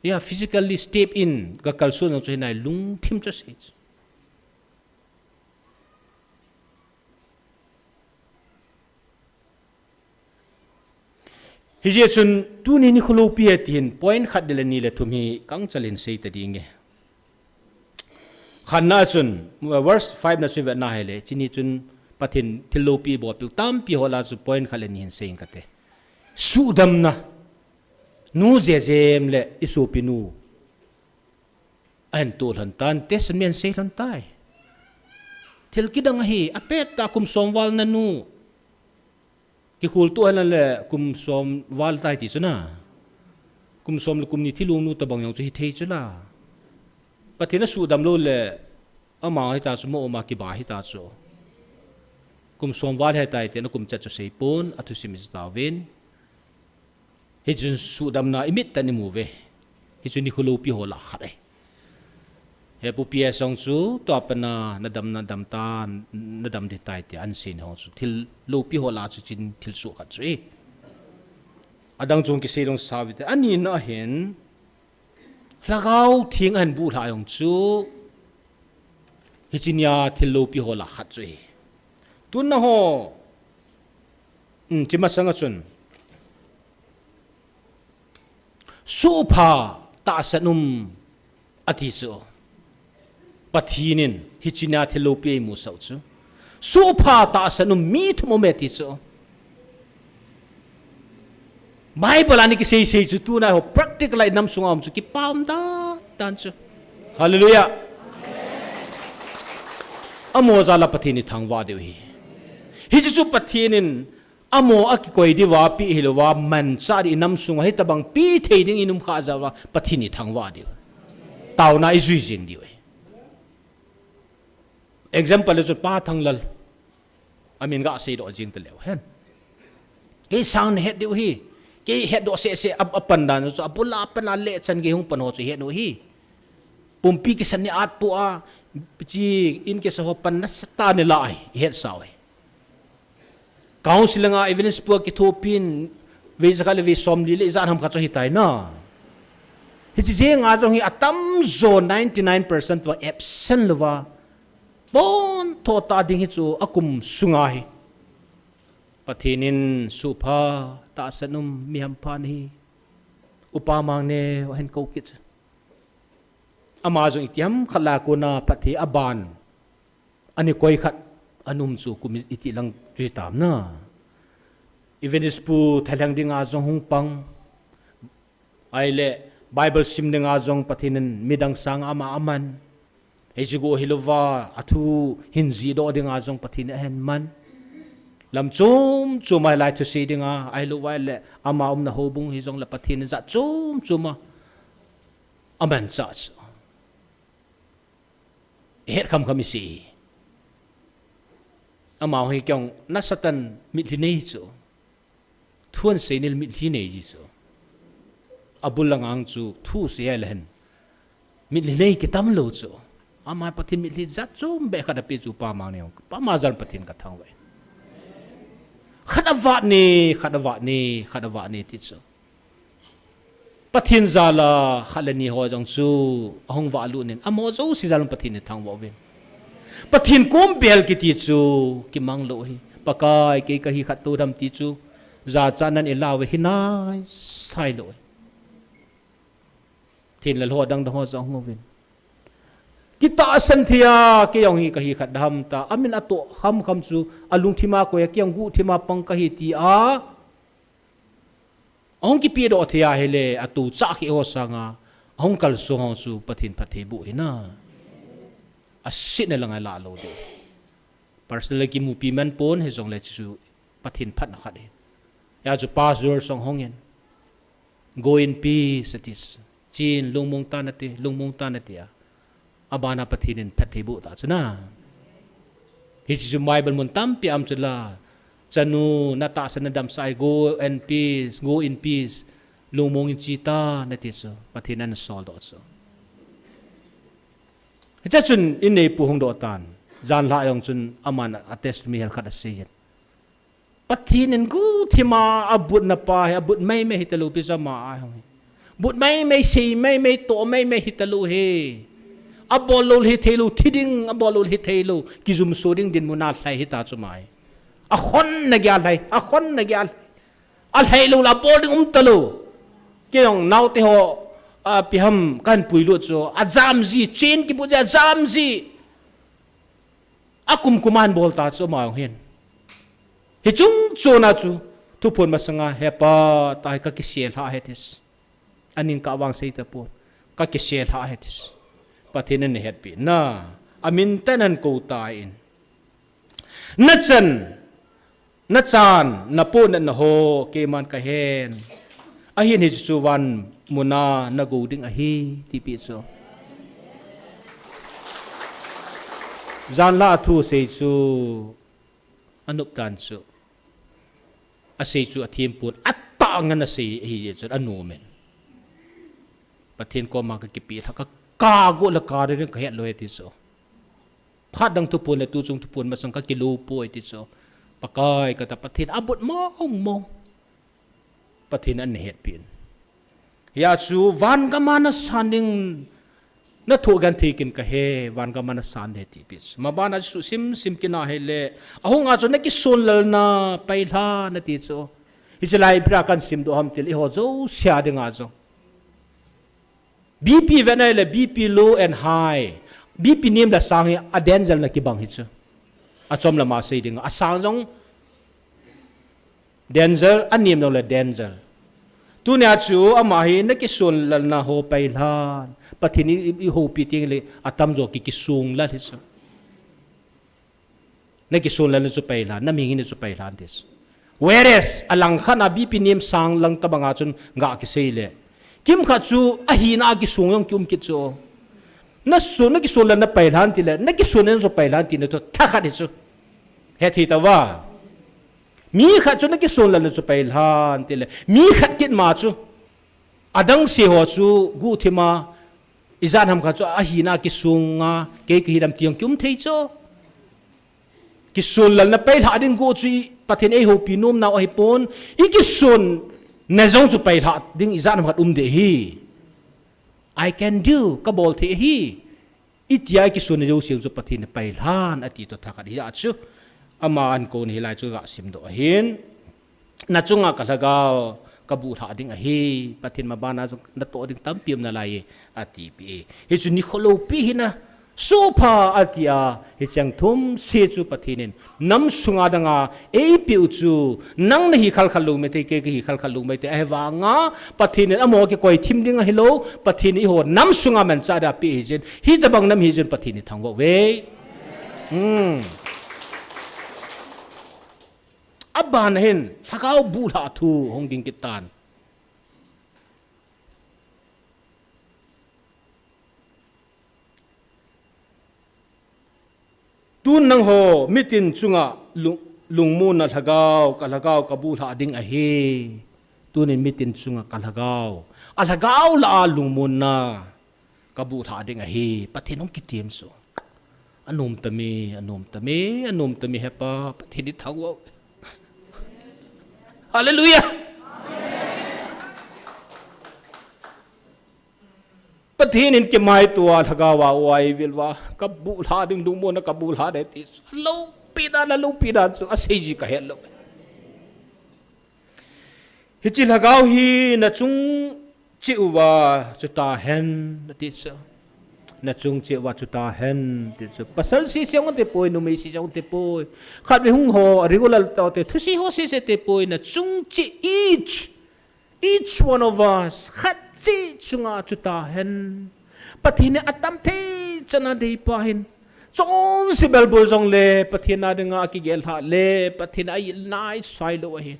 Ya, physically step in, ga kalson chu hinai lungthim chu sei chu. Hijeh chun, tuni nikho loupi e tin point khat le ni le thum hi kangchal in sei ta ding e. Khatna chun, verse five na chu vetna hile, chuni chun Pathen thil loupi bolpeh u tampi ho lah a chu point khat le ni hin sei inge kate. Suhdamna, nu Jejem le i sopinu. Ahin toh lhon tan, testament sei lhon tai. Thil kidang ahi, apet tah kum som val nanu. Kikhol toh hen lang le kum som val tai ti chu na. Kum som le kum ni thilong nu tabang jong chu hithei chu la. Pathen asuhdam lou le, ama hita chu mo ma kiba hita chu. Kum som val hitai tia kum chet chu seipon, athusim ijui tauvin. Hichun suhdamna imit tah in imu uve. Hichu nikho loupi ho lah a khat ahi. He pu P S jong chu, tua pat na, nadam, nadam tan, nadam ding tai tia ahin sei ho chu. Thil loupi ho lah a chu chun thil soh khat chu ahi. Adang chu kisei lou sao hite. Anina hin, Lhagao Theng ahin bulha jong chu, hichun nia thil loupi ho lah a khat chu ahi. Tun nangho, um, chi masanga chun, Sopha tahsan um ati chu. Pathen in hichun nia thil loupi eimusah u chu. Sopha tahsan um mi thum um e ti chu. Bible a ana kisei sei chu tunai ho practical a inam sunga um chu kipa um dan dan chu. Hallelujah. Amaho jal a Pathen ithangvah diu ahi. Hichu chu Pathen in Amaho akikoi diuva, peh hilouva, manchah ding inam sunga hitabang peh thei ding inum khah jeh uva, Pathen ithangvah diu. Taona ijui jing diu ahi. Example le chun Pa Thanglal. Amin gasei doh jing taleu hen. Kei sang nahet diu ahi. Kei hetdoh seh seh a, apan dan chu, abul a pan a le chan gei hung pan ho chu ihet u ahi. Pumpi kisan ni at pu a, chi in kisa ho pan nasatah in ilah ahi, ihet sao ahi. Council langa evangelist pu akithopin, vei jakhat le vei somli le ijat ham khat chu ahitai na. Hiche jenga jong hi atamjo ninety nine percent tua absent louva. Pontho tah ding hi chu akum sunga hi. Pathen in sopha tahsan um mi hampha nahi. Upa Mangneo ahin kou kit chu. Ama jong itiham khat lah a kona phatthei aban. Ani koi khat ana um chu kum iti lang chu hitam na. Evangelist pu thalheng dinga jong hung pang. Ahile Bible sim dinga jong Pathen in midang sanga ama aman. Hiche go hilouva athu hin jihdoh dinga jong Pathen in ahin man. Lam chom chom a hilai thu sei dinga, ahilouva le ama umna houbung hijongle Pathen in jat chom chom a amanchah chu. Ihet kham kham isei. Amaho hi keiin nasatah in mitlhi nei chu. Thu ahin sei nile mitlhi nei ji chu. Abul langa chu thu sei ahile hin. Mitlhi nei kitam lou chu. Ama Pathen mitlhi jat chom beh khat apeh chu Pa Mangneo. Pa ama jal Pathen kathangvah e. Khat avat ni, khat avat ni, khat avat ni ti chu. Pathen jal a khat le ni ho jong chu ahung vah lut in, amaho jouse jal in Pathen ithangvah uvin. Pathen kom bel kiti chu kimang lou ahi. Pakai, kei kahi khat toh dam ti chu jachatnan ilah uve, hinai sai lou ahi. Pathen lalho dang dang ho jong hung uvin. Kitahsan thei a, kei jong hi kahi khat dam ta. Amin atoh kham kham chu, alungthim a koi a, kei jong guhthim a pang kahi ti a. Ahung kipedoh thei a hile, atuchah khe ho sanga, ahung kalsong ho chu Pathen phattheiboh hina. Asetna langa alah lou ding. Personal kimupi man pon hijongle chu Pathen phatna khat ahi. Hia chu Pastor Song Hong in, "Go in peace," ati chu. Chin, lungmong tan ati, lungmong tan ati a. Abana Pathen in phattheiboh ta chu na. Hichu Bible mun tampi a um chu la. Chanu, natahsan nadamsah a, "Go in peace, go in peace. Lungmong in che tan," ati chu. Pathen in ana soldoh chu. Hiche chun in neipu hung doh tan. Janhi a jong chun aman a testimony hel khat asei in. Pathen in guhthim a abutna pa hi, abut maimai hita lou pi chu ama a hung hi. But maimai, sei maimai, toh maimai hita lou hi. Abol lou hithei lou, thi ding, abol lou hithei lou. Kijumso ding dinmun a lhai hita chu ama hi. Akhonna geiya lhai, akhonna geiya lhai. Alhai lou le abol ding um ta lou. Kei jong naote ho, a, ipi ham kahin puilut chu. Ajam ji, chain kibut ji, ajam ji. Akum kum a ahin bol ta chu ama jong hin. Hiche chungchon a chu, thuphon masanga, "He Pa, tua hi kakisel lha e," ati chu. Aning kah vang sei tapon. "Kakisel lha e," ati chu. Pathen in ana hetpi na. Amin tah in ahin kou tan. Nachan, nachan, napohnatna ho, keiman kahen. Ahin hiche chu van muna nago ding ahi, tipeh chu. Janhi a thu sei chu, anop tan chu. Asei chu athem pon, atah ngen asei ahi jeh chun anom in. Pathen koma kakipeh lha, ka, kago le kare ding kahet lou e ti chu. Phat dang thuphon le tuchung thuphon masang kakilou poi ti chu. Pakai kata Pathen abut mong mong. Pathen in ana hetpi in. Hia chu van gam a nasan ding nathoh genthei kit in kahe, van gam a nasan ding ahi tipeh chu. Maban a chu simsim kit na hile, ahung a chu nakisonlelna pai lhan ati chu. Hiche lai ipi a kahin simdoh ham tile eiho jouse a dinga jong. B P vet na hile, B P low and high. B P nem le sang hi a danger na kibang hi chu. Achom lama sei ding, asang jong danger, anem jong le danger. Tunia chu ama hi nakisonlelna ho pai lhan. Pathen in i, i, ihoupi teng le atamjo ki, kisonglel hi chu. Nakisonlelna chu pai lhan, namihing hina chu pai lhan ti chu. Whereas, alangkhat a B P nem sang lang tabang a chun ga kisei le. Kimkhat chu ahina a kisong jong kium kit chu. Nason, nakisonlelna pai lhan tile, nakisonlelna chu pai lhan tina chu thakhat hi chu. Hethei tauva. Mi khat chu nakisonlelna chu pai lhan tile, mi khat kit ma chu. Adang se ho chu guhthim a, ijat ham khat chu ahina a kisong a, kei kahi dam ti jong kium thei chu. Kisonlelna pai lha ding go chu i Pathen eihoupi nom nau ahipon, i kisonna jong chu pai lha ding ijat ham khat um ding ahi. I can do, kabol thei ahi. Itia i kisonna jouse chu Pathen in pai lhan ati toh thakhat hi a chu. Ama ahin kou na hilai chu ga simdoh ahin. Nachunga ka lhagao kabuh lha ding ahi, Pathen maban a jong natoh ding tampi um nalai e, atipeh e. Hichu nikho loupi hina, sohpha atia, hicheng thum se chu Pathen in nam sunga danga eipeh u chu, nang nahi khalkhal lou maithei, kei kahi khalkhal lou maithei, ahivanga Pathen in amaho kikoi thim ding ahilou, Pathen in eiho nam sunga manchah dia peh ahi jeh in, hitobang nam hi jeh in Pathen ithangvah uve. Hmm. Aban a hin, lhagao buh lha thu hung ging kit tan. Tun nangho mitin chunga lung, lungmonna lhagao, ka lhagao kabuh lha ding ahi. Tunin mitin chunga ka lhagao, alhagao lah a lungmonna kabuh lha ding ahi, Pathen hung kitem chu. Anom tame, anom tame, anom tame, He Pa, Pathen ithangvah uve. Hallelujah. Pathen in kimaito a lhagao a uva eivil uva, kabuh lha ding, lungmonna kabuh lha ding ti chu. Loupi dan, aloupi dan chu, asei ji kahet lou. Hiche lhagao hi nachung cheh uva chutahen, ati chu. Na chung cheh uva chutahen, ati chu. Pasal sese jong ati poi, numei sese jong ati poi. Khatvei hung ho, regular tah te, thusei ho sese ati poi, na chung cheh each. Each one of us, khat cheh chunga chutahen. Pathen in atam thei chan a deipa hin. Chonse bel bol jongle, Pathen a dinga akigel lhah le, Pathen a il nai sai lou ahi.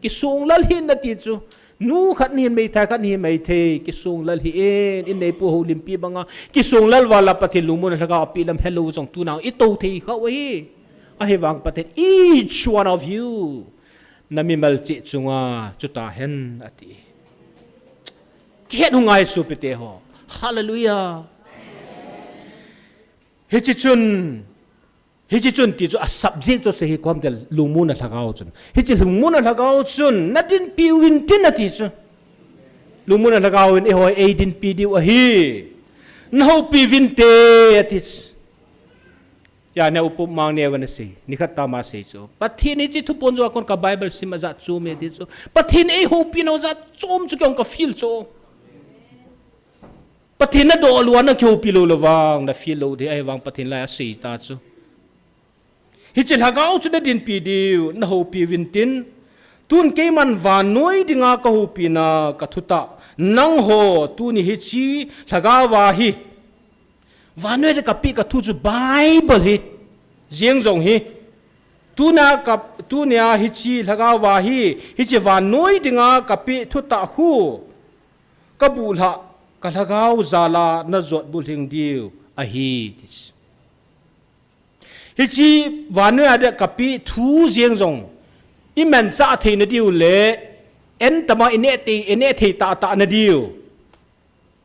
Kisonglal hih in ati chu. Nu khat nahin, meithai khat nahin, meithai. Kisonglal hih in, in neipu houlimpi banga. Kisonglal vala Pathen lungmonna lhagao apeh lam helou jong tuna i tou thei khah u ahi. Ahivang Pathen, each one of you. Na mimal cheh chunga chutahen ati. Kihet u ngai sopite ho. Hallelujah. Hiche chun, hiche chun ti chu a subject chu sehi kom tel lungmonna lhagao chun. Hiche lungmonna lhagao chun, na dinpi uvin tin ati chu. Lungmonna lhagao in eiho ei dinpi diu ahi. Na houpi uvin te ati chu. Tia ne upup mang ne vana sei, nikhat tama sei chu. Pathen hiche thupon jou a kon ka Bible sim a jat chom e ti chu. Pathen ei houpi nau jat chom chu kei jong ka feel chu. Pathen na doh lou a na kihoupi lou lou vang, na feel lou ding ahivang Pathen lai a sei ta chu. Hiche lhagao chu na dinpi diu, na houpi uvin tin. Tun keiman vannoi dinga ka houpina ka thutah. Nangho, tuni hiche lhagao a hi. Vannoi a kapeh ka thu chu Bible hi, jeng jong hi. Tuna ka, tunia hiche lhagao a hi, hiche vannoi dinga kapeh thutah khu. Ka buhlhah, ka lhagao jal a na jot bulhing diu ahi, ti chu. Hiche vannoi a dia kapeh thu jeng jong. I manchah theina diu le, en tama i neh thei, i neh thei tahtah na diu.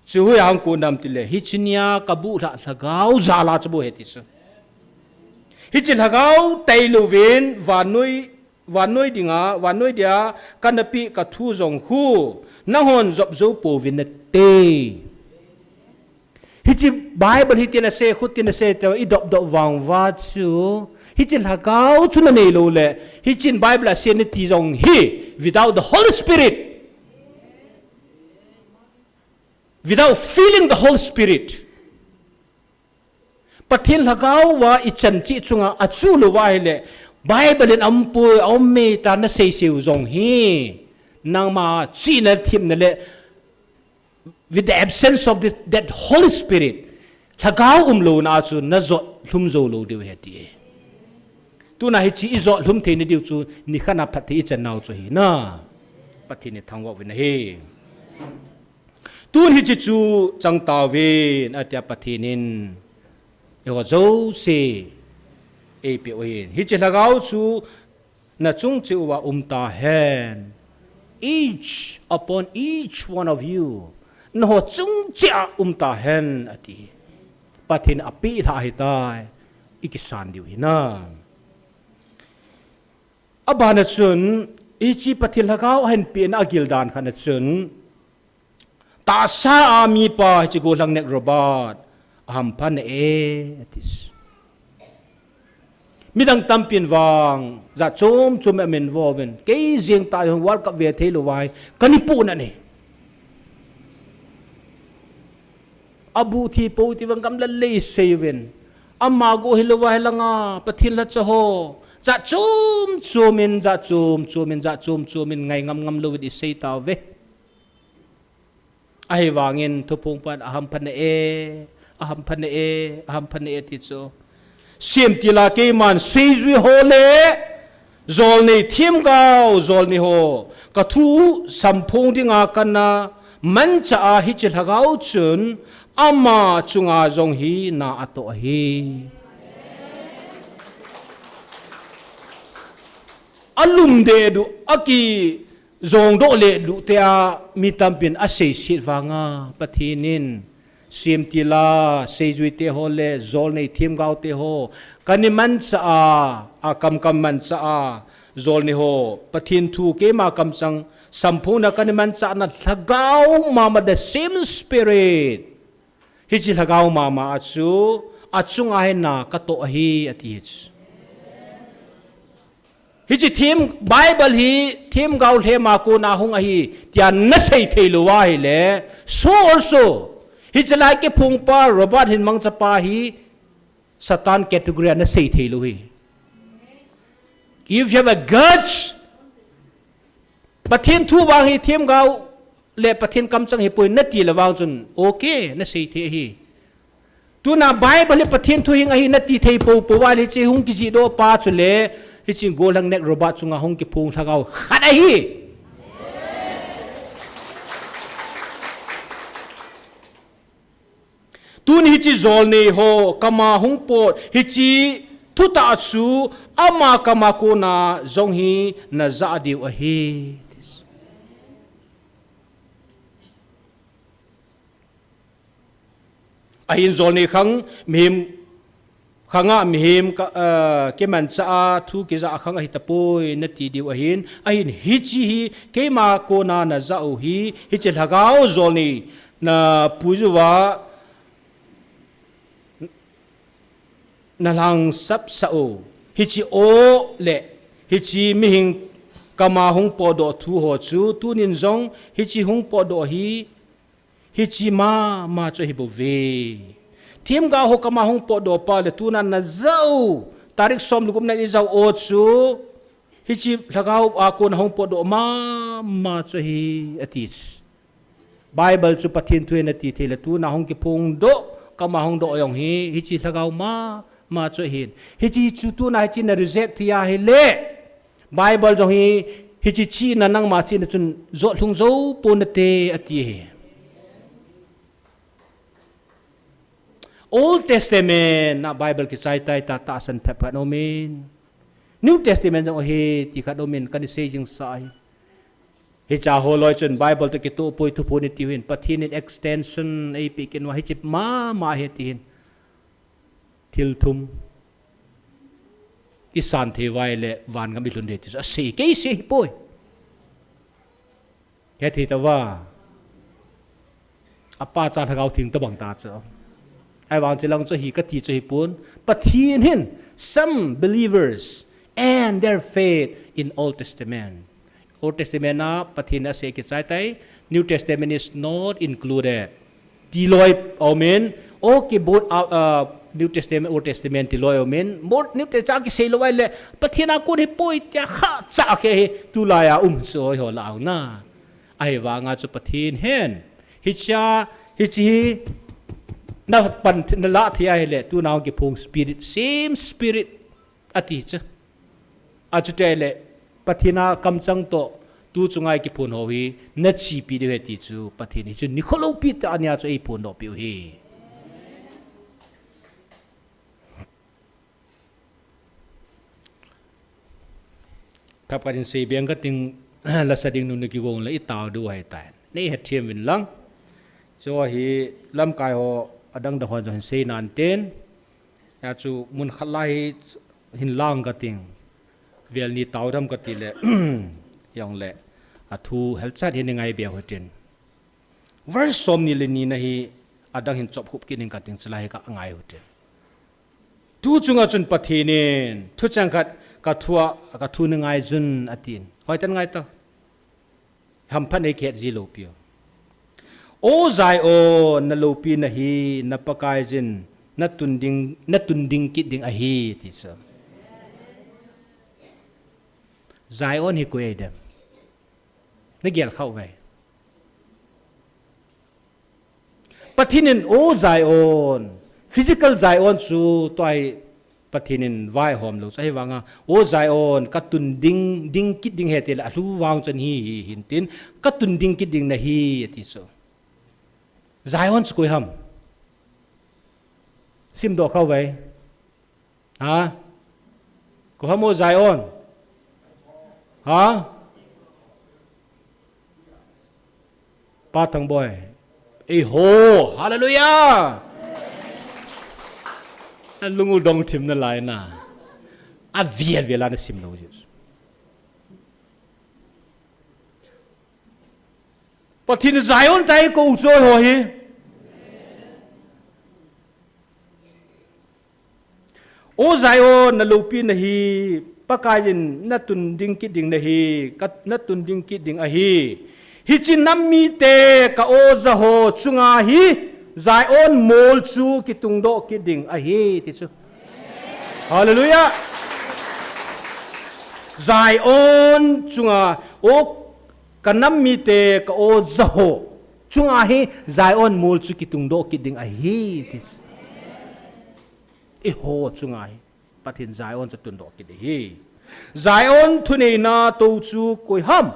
Chu hoiya hung kon ham tile, hiche nia ka buhlhah lhagao jal a chu bou ahi ti chu. Hiche lhagao tailou vin, vannoi, vannoi dinga, vannoi dia, kana peh ka thu jong khu, nanghon jop jou pouvin nate. Hiche Bible hitin asei, khutin asei, te i dop dop vang uva chu. Hiche lhagao chu na neilou le, hiche Bible a asei nati jong hi, without the Holy Spirit. Without feeling the Holy Spirit. Pathen lhagao a i chan cheh chunga achuh lou va ahile, Bible in aum poi, aum e tia na seisei u jong hi. Nangma chihna themna le, with the absence of this, that Holy Spirit, lhagao umlouna a chu na jot lhum jou lou diu ahi ti. Tuna hiche i jot lhum theina diu chu, nikhat a phatthei i chan nau chu ahi na. Pathen in thangvah uvin ahi. Tun hiche chu chang tauvin, atia Pathen in eiho jouse eipeh u ahin. Hiche lhagao chu na chung cheh uva um tahen. Each upon each one of you. Nangho chung cheh a um tahen, ati. Pathen in apeh lhah ahitai. I kisan diu ahi na. Abana chun, hiche Pathen lhagao ahin pehna agil dan khat na chun, tahsa a mipa hiche gollhang Nat Roberts, ahamphat na e, ati. Midang tampin vang, jat chom chom amin vo uvin. Kei jeng tah jong World Cup ve thei lou vai, kana pu na ne. Abu thi pou ti vang gamla lei sei uvin. Ama go hilou va hilanga, Pathen lhacha ho. Jat chom chom in, jat chom chom in, jat chom chom in, ngai ngam ngam louvin i sei tauve. Ahivangin thuphong pan ahamphat na e, ahamphat na e, ahamphat na e ti chu. Semtil a keiman seijui ho le, jolnei themgao, jolnei ho. Ka thu samphong dinga kana manchah a hiche lhagao chun ama chunga jong hi na atoh ahi. Alum deh duh, aki jong doh le duh te a mi tampin aseiset vanga Pathen in semtil a seijui te ho le jolnei themgao te ho kana manchah a, akam kam manchah a jolnei ho Pathen thu keima kamchang samphongna kana manchah na lhagao mama the same spirit. Hiche lhagao mama a chu achunga hi na katoh ahi ati hi chu. Hiche them, Bible hi themgao lhema kona hung ahi, tia nasei thei lou ahile. So also, hiche lai kiphong pa, Robert hin mangchapa hi, Satan category a nasei thei lou hi. If you have a guts, Pathen thu vang hi themgao le Pathen kamchang hi poi nati le vang chun, okay, nasei thei hi. Tuna Bible hi Pathen thu hing ahi nati thei popo vale hiche hung kijih doh pa chule, hiche gollhang nek Robert chunga hung kiphong lhagao khat ahi. Tun hiche jolnei ho kama hung pot, hiche thutah chu ama kama kona jong hi najah diu ahi. Ahin jolnei khang mihem khanga mihem ka, ah, kimanchah a thu kijah khang ahi tapoi nati diu ahin, ahin hiche hi keima kona najah u hi, hiche lhagao jolnei napuiju va nalhangsap sah u. Hiche o le hiche mihing kama hung potdoh thu ho chu tunin jong hiche hung potdoh hi, hiche mama chu ahi bouve. Themgao ho kama hung potdoh pa le tuna najah u, tarik som le gup na ijah u o chu, hiche lhagao a kona hung potdoh mama chu ahi, ati. Bible chu Pathen thu ahi nati thei le tuna hung kiphongdoh, kama hung doh jong hi, hiche lhagao mama chu ahin. Hiche chu tuna hiche na reject thei ahile, Bible jong hi, hiche chihna nangma chihna chun jot lhung jou pon nate, ati hi. Old Testament a Bible kichai tai ta, tahsan phabep khat aumin. New Testament jong ahi ti khat aumin, kana sei jing sa hi. Hiche ho loi chun Bible toh kitoh poi thuphon iti hin, Pathen in extension eipeh kit uva hiche mama ahi ti hin. Thil thum. Isan thei uva ahile vangam ilhun ding ti chu asei, kei sei hi poi. Hethei tauva. Apa cha lhagao theng tobang ta chu. Ahivang chulang chu hi kati chu hipon. Pathen hin, some believers and their faith in Old Testament. Old Testament a Pathen in asei kichai tai. New Testament is not included. Ti loi aumin, o kibot, ah, ah, New Testament, Old Testament ti loi aumin, New Testament a kisei lou ahile, Pathen a kon hi poi tia kha cha khe hi, tulai a um chu hoi ho la auna. Ahivanga chu Pathen hin, hiche, hiche hi, napan, nalah thei ahile, tuna hung kiphong spirit, same spirit, ati chu. Achuti ahile, Pathen a kamchang toh, tu chunga kiphong ho hi, nachepi diu ahi ti chu, Pathen hi chu nikho loupi tah a nia chu eiphongdoh piu ahi. Phabep khat in sei beng kating, lasa ding nunu kigong le itao diu ahitai. Nei hethem uvin lang. Chu hi lamkai ho adang dang hon jong hin sei nan ten. Hia chu mun khat lai hi hin lang kating. Vel ni tao dam kati le. Jong le. Athu helchat hi nei ngai bia hotin. Verse som ni le ni na hi adang hin chop khup kit ning kating chulai hi ka ngai hotin. Tu chunga chun Pathen in, thucheng khat ka thu a, ka thu nei ngai jun atin. Hoiten ngai ta. Hamphat nei khet ji lou piu. O Zion, na loupi nahi, na Pakai jin, na tun ding, na tun ding kit ding ahi, ti chu. Zion hi koi ahi dem. Na gel khau ve. Pathen in, O Zion, physical Zion chu tua hi Pathen in vaihom lou chu ahi vanga, O Zion, ka tun ding, ding kit ding ahi ti le, alhu vang chun hi, hi, hin tin, ka tun ding kit ding nahi, ati chu. Zion chu koi ham. Simdoh khau ve. Ha? Koi ham o Zion? Ha? Pa Thangboi. Ei ho, hallelujah! Alung u dong thim nalai na. Avial vial a nasim lou ji. Pathen Zion tai kou chu ho hi. O Zion, na loupi nahi, Pakaiyin natun ding kit ding nahi, ka, natun ding kit ding ahi. Hiche nam mite ka-o jaho chunga hi Zion mol chu kitungdoh kit ding ahi, ti chu. Hallelujah. Zion chunga, o ka nam mite ka-o jaho chunga hi Zion mol chu kitungdoh kit ding ahi, ti chu. Eiho chunga hi Pathen Zion chu tundoh kit ahi. Zion thuneina tou chu koi ham?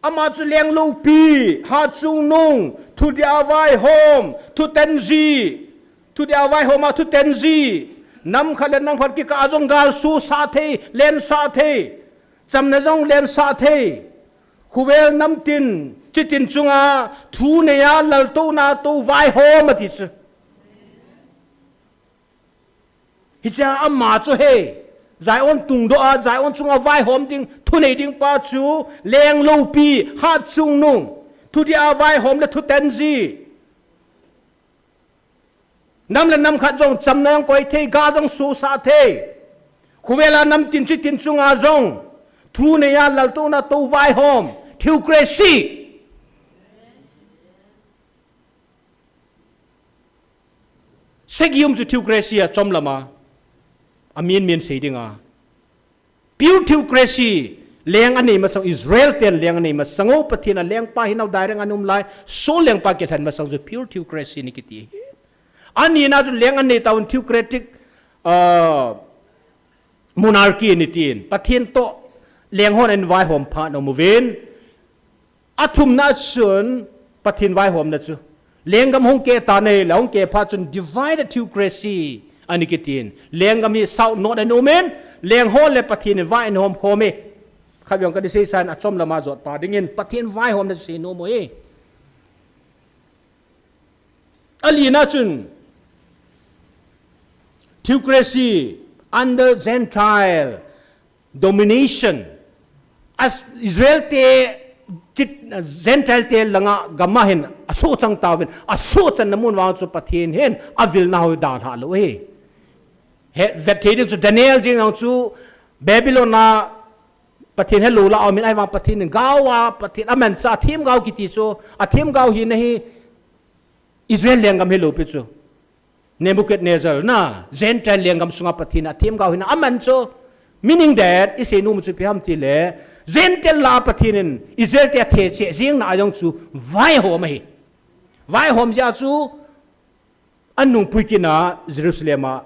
Ama chu leng loupi, hatchungnung, thudia vaihom, thutenji, thudia vaihom a thutenji, nam khat le nam khat kikah a jong gal susah thei, lensah thei, chamna jong lensah thei, khovel namtin, chitin chunga, thunei a laltouna tou vaihom ati chu. Hichea ama chu hi, Zion tungdoh a, Zion chunga vaihom ding, thunei ding pa chu, leng loupi, hatchungnung, thudia vaihom le thutenji. Nam le nam khat jong chamna jong koi thei, gal jong susah thei. Khovel a namtin chitin chunga jong, thunei a laltouna tou vaihom, theocracy. Segi um chu theocracy a chomlam a, amin min sei ding a. Pure theocracy, leng anei masang, Israel ten leng anei masang u, Pathen a lengpa hinau direct a um lai, Saul lengpa kilhen masang chu pure theocracy ni kiti. Anina chu leng anei tauvin theocratic, ah, monarchy ni tin, Pathen toh leng hon ahin vaihom phat nom uvin. Athumna chun Pathen vaihomna chu, lenggam hung keh tan ahile, hung keh phat chun divided theocracy ani kitin. Lenggam hi south north ahin um in, leng ho le Pathen in vai ahin hom khom e. Khat vei jong kadei seisan achomlam a jot pa dingin, Pathen vaihomna chu sei nom u hi. Alina chun, theocracy under Gentile domination. As Israel te, chit-, Gentile te langa gam a hin asoh chang tauvin, asoh channa mun vang chu Pathen hin avilna ho dalha lou hi. He, vet thei ding chu Daniel jeng jong chu Babylon a Pathen helou lah a um in, ahivang Pathen in gao a, Pathen amanchah themgao kiti chu, athemgao hina hi Israel lenggam hilou pi chu. Nebuchadnezzar na, Gentile lenggam sunga Pathen in athemgao hina aman chu. Meaning that, isei nom u chu ipi ham tile, Gentile lah a Pathen in Israel te athe cheh jeng na a jong chu vaihom ahi. Vaihom jeh a chu, anungpui kit na Jerusalem a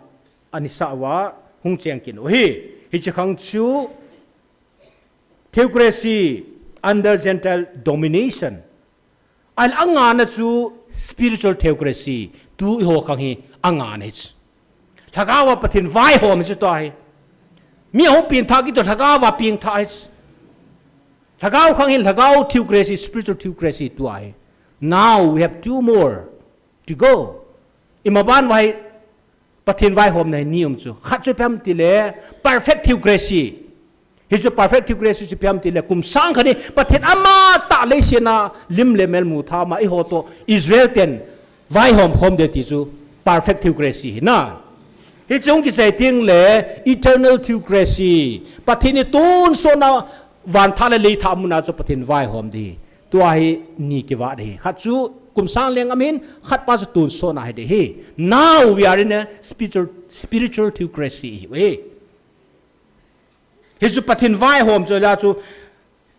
ahin sah uva hung cheng kit u hi. Hiche khang chu theocracy under Gentile domination. Ahile angana chu spiritual theocracy. Tu eiho khang hi angana hi chu. Lhagao a Pathen vaihom hi chu tua hi. Mi ahung pengthah kit u lhagao a pengthah hi chu. Lhagao khang hi lhagao theocracy, spiritual theocracy tua hi. Now we have two more to go. Imaban vai Pathen vaihomna hi ni um chu. Khat chu ipi ham tile perfect theocracy. Hichu perfect theocracy chu ipi ham tile kum sang khat hi Pathen amatah leiset a lim le mel mu tha ma eiho toh Israel ten vaihom khom ding ti chu perfect theocracy hi na. Hichu hung kichai teng le eternal theocracy. Pathen hi tonsot na van thah le lei thah mun a chu Pathen vaihom ding hi. Tua hi ni kivat hi. Khat chu kum sang lenggam hin, khat pa chu tonsot na hi ding hi. Now we are in a spiritual, spiritual theocracy hi. Hichu Pathen vaihom chu la chu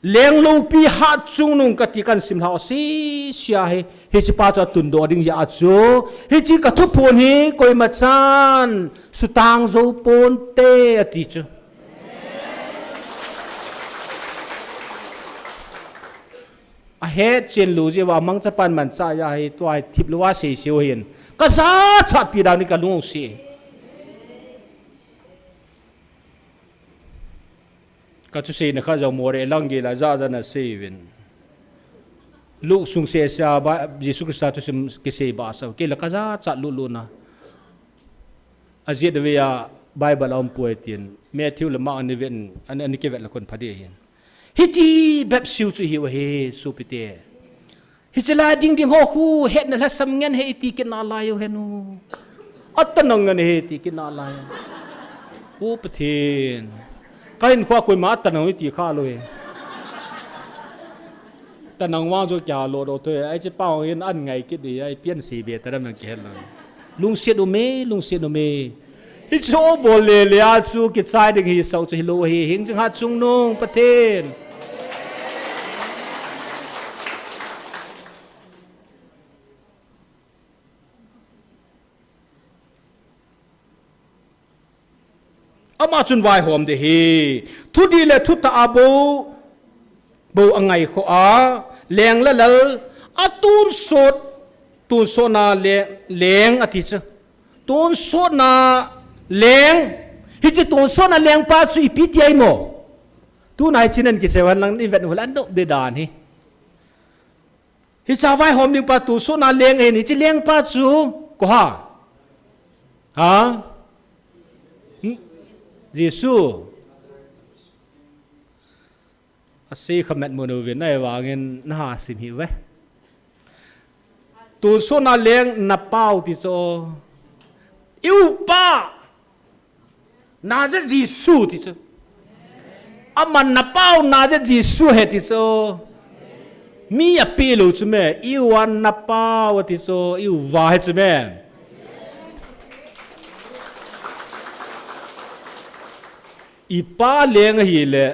leng loupi hatchungnung kati kahin sim lha u sese hi. Hiche pa chu atundoh ding jeh a chu, hiche ka thuphon hi koima chan sutang jou ponte ati chu. Ahet chen lou jeh uva mangchapan manchah jeh a hi tua hi thip lou a seiseu hin. Ka jachat pi dan hi kalung u se. Ka thuseina khat jong Moreh lang gei la jahjah na sei uvin. Luke sung sese a ba, Jesu Christa thusim kisei ba sa, kei la ka jachat lulu na. Ajeh a vei a Bible a um poi tin, Matthew le Mark ani vet, ani, ani kivet le khun pha ding ahin. Hiti bep seiu chu hiu ahi, sopite. Hiche lai ding ding ho khu, hetna lhasam ngen ahi iti kit nalai u hen u. Atanang ngen ahi iti kit nalai u. Ko Pathen. Ka hinkhoa koima tanang iti kha lou e. Tanang vang chu kia lo do thoi. Ai chi pang in an ngai kit di ai pian si be ta dam nang kihel lang. Lungsiat um e, lungsiat um e. Hichu bol le le a chu kichai ding hi sau chu hilou hi hing jing ha chungnung Pathen. Ama chun vaihom de hi. Thudih le thutah a bou, bou angaikhoh a, leng le lal, a tonsot, tonsotna le, leng ati chu. Tonsotna leng, hiche tonsotna lengpa chu ipi ti ai mo. Tuna hiche nan kicheu hen lang i vet u le anop de dan hi. Hicha vaihom ding pa tonsotna leng ahin, hiche lengpa chu, ko ha? Ha? Hmm? Jesu. Asei kha met mo no vin, ahivangin na ha sim hi ve. Tonsotna leng na pau ti chu. I upa. Nazareth Jesu ti chu. Aman na pau Nazareth Jesu ahi ti chu. Mi api lou chu me, i uva na pau ti chu, i uva ahi chu me. I pa leng ahile,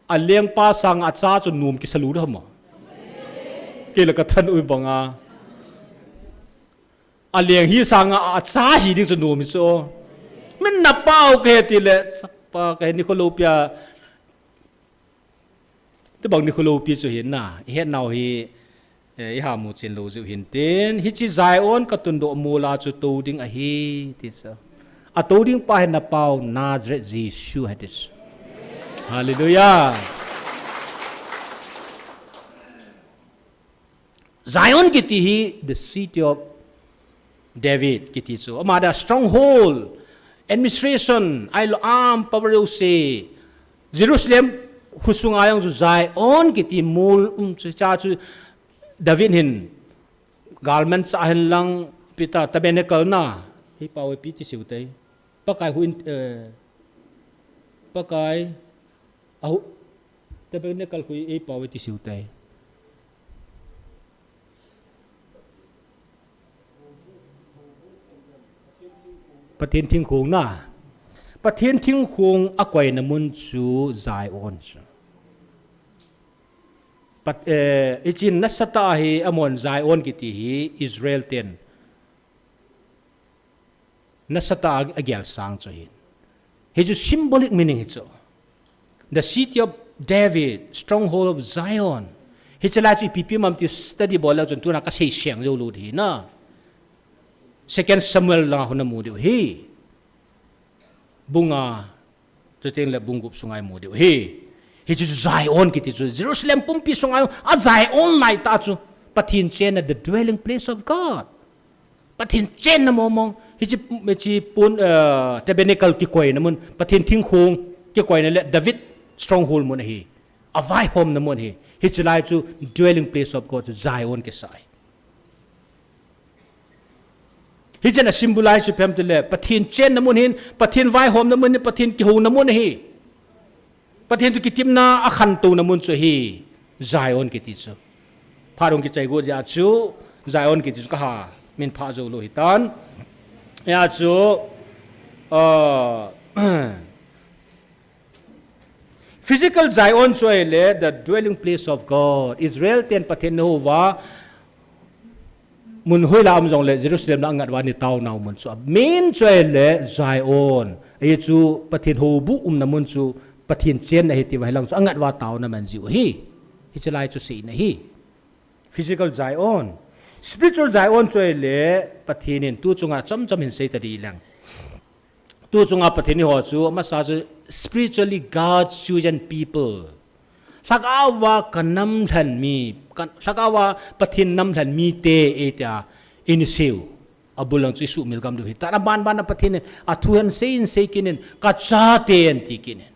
a lengpa sanga acha chu nom kisa lou da ma. Kei la ka than u banga. A leng hi sanga acha hi ding chu nom hi chu. Min na pau kahi ti le, sapa kahi nikho loupia. Tibang nikho loupi chu hin na. I het nau hi, eh, i ha mu chen lou jiu hin tin. Hiche Zion ka tundoh mol a chu tou ding ahi, ti chu. A tou ding pa hin na pau Nazareth Jesu ahi ti chu. Hallelujah. Zion kiti hi the city of David kiti chu. Ama da stronghold, administration, ailo am power u se. Jerusalem khusunga jong chu Zion kiti mol um chu cha chu David hin garment cha hin lang pita tabernacle na. Hi pau pi ti siu tai. Pakai hu in, eh, Pakai Ahu, tabernacle khu ei pau ti siu tai. Pathen thingkhong na. Pathen thingkhong a koina mun chu Zion chu. Pat, eh, ichin nasatah a hi amon Zion kiti hi Israel ten. Nasatah a, a gel sang chu hin. Hi chu symbolic meaning hi chu. The city of David, stronghold of Zion. Hi chu lai chu ipi ipi ham ti study bol leu chun tuna ka sei seng jou lou hi na. Second Samuel la hung na mu diu hi. Bung nga Chuteng le bung gup sunga i mu diu hi. Hi chu Zion kiti chu Jerusalem pumpi sunga a Zion lai ta chu Pathen chenna the dwelling place of God. Pathen chenna mong mong. Hi chi, chi pun, eh, tabernacle kikoina mun, Pathen thingkhong kikoina le David stronghold mun hi. A vaihomna mun hi. Hi chu lai chu dwelling place of God chu Zion kisai. Hi chen a symbolize chu pem tile, Pathen chenna mun hin, Pathen vaihomna mun hin, Pathen kihouna mun hi. Pathen toh kitepna a khantouna mun chu hi, Zion kiti chu. Phat hung kichai got jeh chu, Zion kiti chu ka ha, min pha jou lou hitan. Hia chu, uh, Physical Zion chu ahile, the dwelling place of God. Israel ten Pathen na houva, mun hoila um jongle, Jerusalem na angat uva ni taona mun chu. A main chu ahile, Zion. Ahi chu Pathen houbu umna mun chu, Pathen chenna ahi tiva hilang chu angat uva taona man jiu hi. Hi chu lai chu seina hi. Physical Zion. Spiritual Zion chu ahile, Pathen in tu chunga chom chom hin sei ta di lang. Tu chunga Pathen in ho chu, amasa chu spiritually God's chosen people. Lhagao va ka nam lhen mi, ka, lhagao va Pathen nam lhen mite e tia, in siu. Abul lang chu i sumil gam diu hi. Tana ban ban a Pathen in, a thu hen sei in sei kinin, ka chate an ti kinin.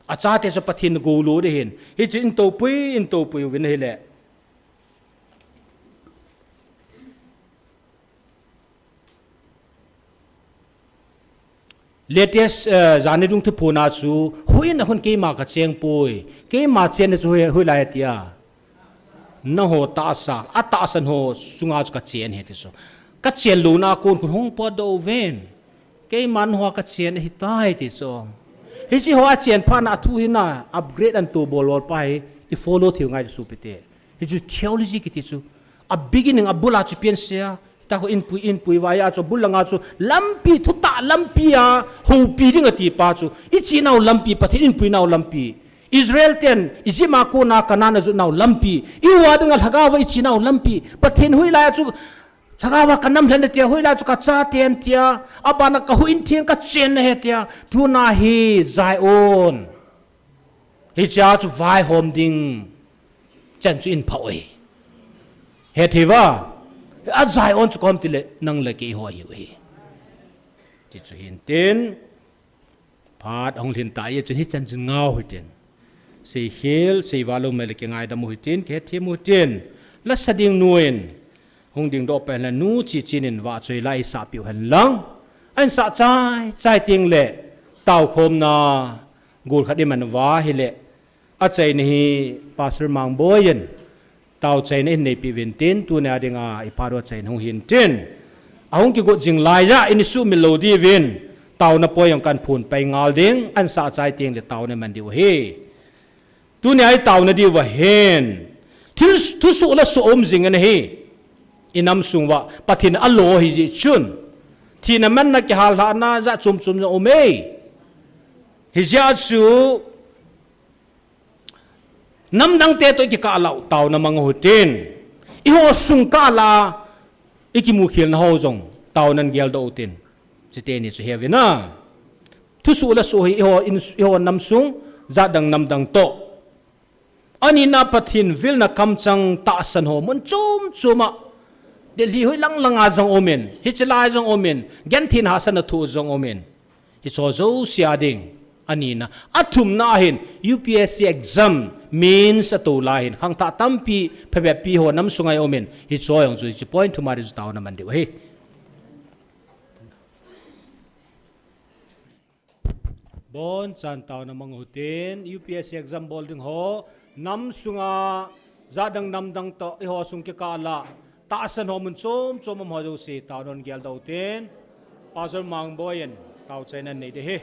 A chate chu Pathen gou lou di hin. Hi chu in topui, in topui uvin ahile. Latest, eh, jani dung thuphon a chu, huhhingna khun keima kacheng poi. Keima chenna chu hoi, hoilai tia. Nangho tahsa, atahsan ho chunga chu kachen ahi ti chu. Kachen louna kon khun hung potdoh uvin. Keiman nangho kachen ahitai ti chu. Hiche ho achen phat na athu hina upgrade ahin to bol bol pa hi, i follow theiu ngai chu sopite. Hichu theology kiti chu. A beginning a bul a chu pian sia. Hita khu inpui, inpui vai a chu bul langa chu lampi, thutah lampi a houpi ding ati pa chu. I chenau lampi, Pathen inpuinau lampi. Israel ten, Egypt a kona Canaan a jotnau lampi. I hou a dinga lhagao a i chenau lampi. Pathen hoilai a chu lhagao a kanam lhen ahi tia, hoilai a chu kacha ten tia. Abana kahuhhing theng kachen ahi tia. Tuna hi Zion. Hichea chu vaihom ding chan chu in phah uve. Hethei uva, a Zion chu koiham tile nang le kei ho ahiu ahi. Ti chu hin tin, phat ahung lhin ta e chun hichan chun ngah u hitin. Seikhel, seival lou mai le kingaidam u hitin, kihethem u hitin. Lasa ding nu in, hung dingdoh pen le nu Chichen in vahchoi la isahpiu hen lang. Ahin sah chai, chai teng le, taokhomna, Gol khat iman uva ahile, achaina hi Pastor Mangboi in, tao chaina ahin neipi uvin tin, tunia dinga i phat u achaina hung hin tin. Ahung kigot jing laiya, in i sumil lou diuvin, taona poi jong kahin phon pai ngal ding, ahin sah chai teng le taona iman diu ahi. Tunia i taona diu ahin. Thil s-, thusoh le soh um jing ahi. I nam sung uva, Pathen alo ahi jeh chun. Thina manna kihal lhahna jat chom chom jong um e. Hijeh a chu, namdang te toh i kikah lah u taona mang u hitin. Eiho sung kah lah a, i kimu khelna ho jong, taonan geldoh u hitin. Chuteni chu he uvin ah. Thusoh le soh hi eiho in, eiho nam sung, jat dang namdang toh. Anina Pathen vilna kamchang tahsan ho mun chom chom a. Delhi hoi lang langa jong um in, hiche lai jong um in, genthei hahsatna thoh jong um in. Hiche ho jouse a ding, anina. Athumna ahin, U P S C exam, mains atou lai hin, khangthah tampi, phabep pi ho nam sunga um in, hiche ho jong chu, hiche point thum a ding chu taona man diu ahi. Bonchan taona mang u hitin, U P S C exam bol ding ho, nam sunga, jat dang namdang toh, eiho sung kikah lah, tahsan ho mun chom chom um ho jouse, taonan geldoh u hitin, Pastor Mangboi in, tao chaina nei ding ahi.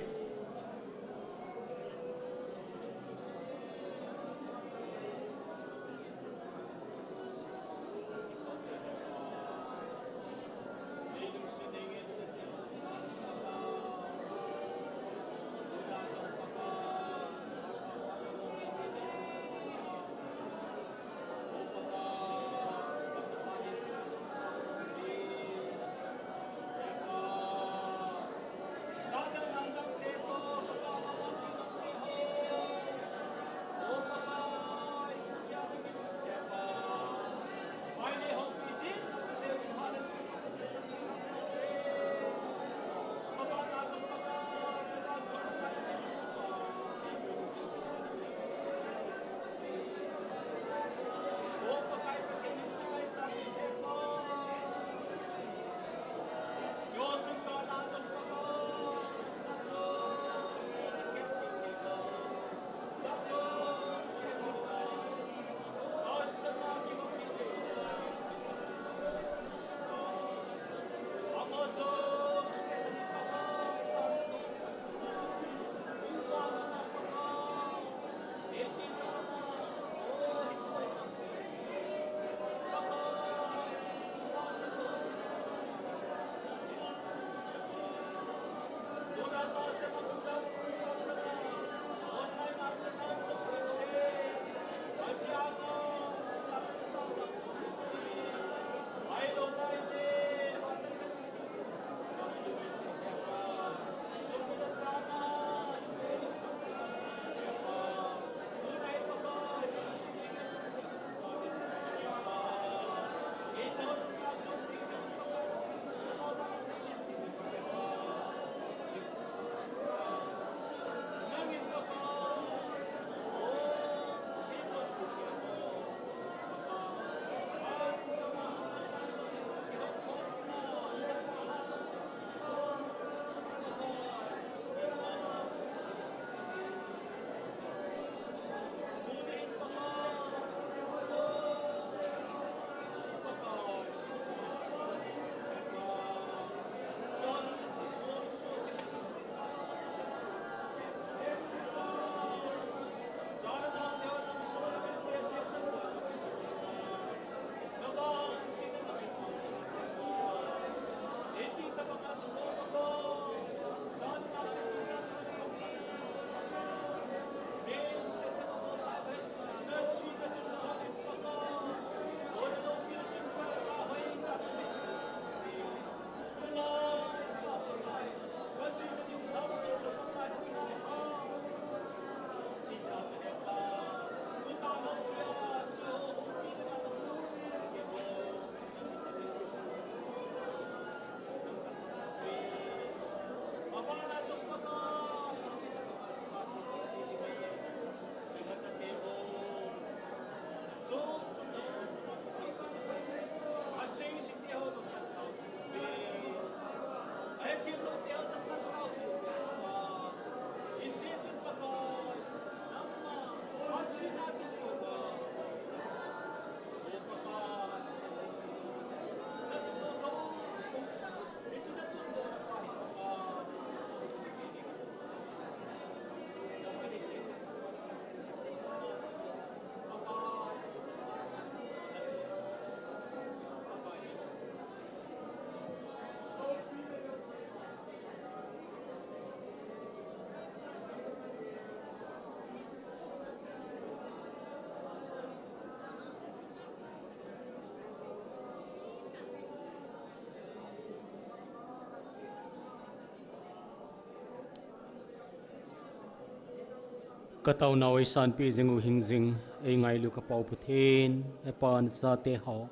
Ka taonau eisanpeh jing u hingjing, eingailu ka Pa u Pathen, Hepa nachate ho.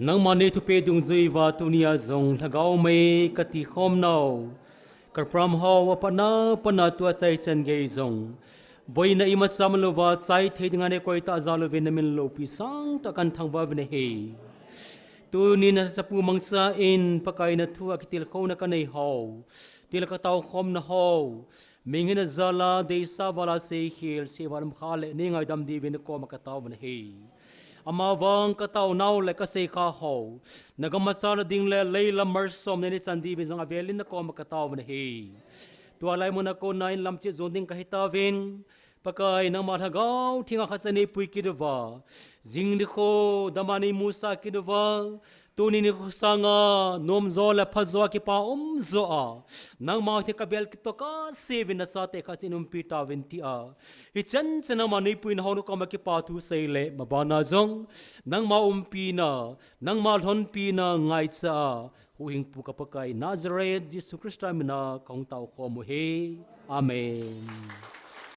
Nangma neithupeh dungjuiva tunia jong lhagao mei kati khom nau. Ka program ho apatna, patna tua chaichan gei jong. Boina imacha umlouva, chai thei dinga neikoi tah jal uvin namin loupi sangtah kahin thangvah uvin ahi. Tuni nachapu mangchan Pakai nathu a kitilkhouna kanei ho. Til a kataokhomna ho. Mihing hina jal a, deisah val a seikhel, seival umkha le, neingaidam diuvin nakoma katao uvin ahi. Amavang kataonau le kaseikha ho. Nagam machal nading le, leilam malsom neihin chan diuvin jong avelin nakoma katao uvin ahi. Tua lai muna kona inlam cheh jon ding kahi tauvin. Pakai nangma lhagao thenga khatcha neipui kit uva. Jing nikho, dama neimusah kit uva. Tuni nikho sanga, nomjo le phajo a kipa umjo a. Nangma thei kabel kit toh kasei uvin nachate khatcha neiumpi tauvin tia. Hichan chan nangma neipuina ho nakoma kipa thu sei le, mabana jong. Nangma umpina, nangma lhonpina ngaicha a. Huhhingpu ka Pakai Nazareth, Jesu Christa mina kahung taokhom u ahi. Amen.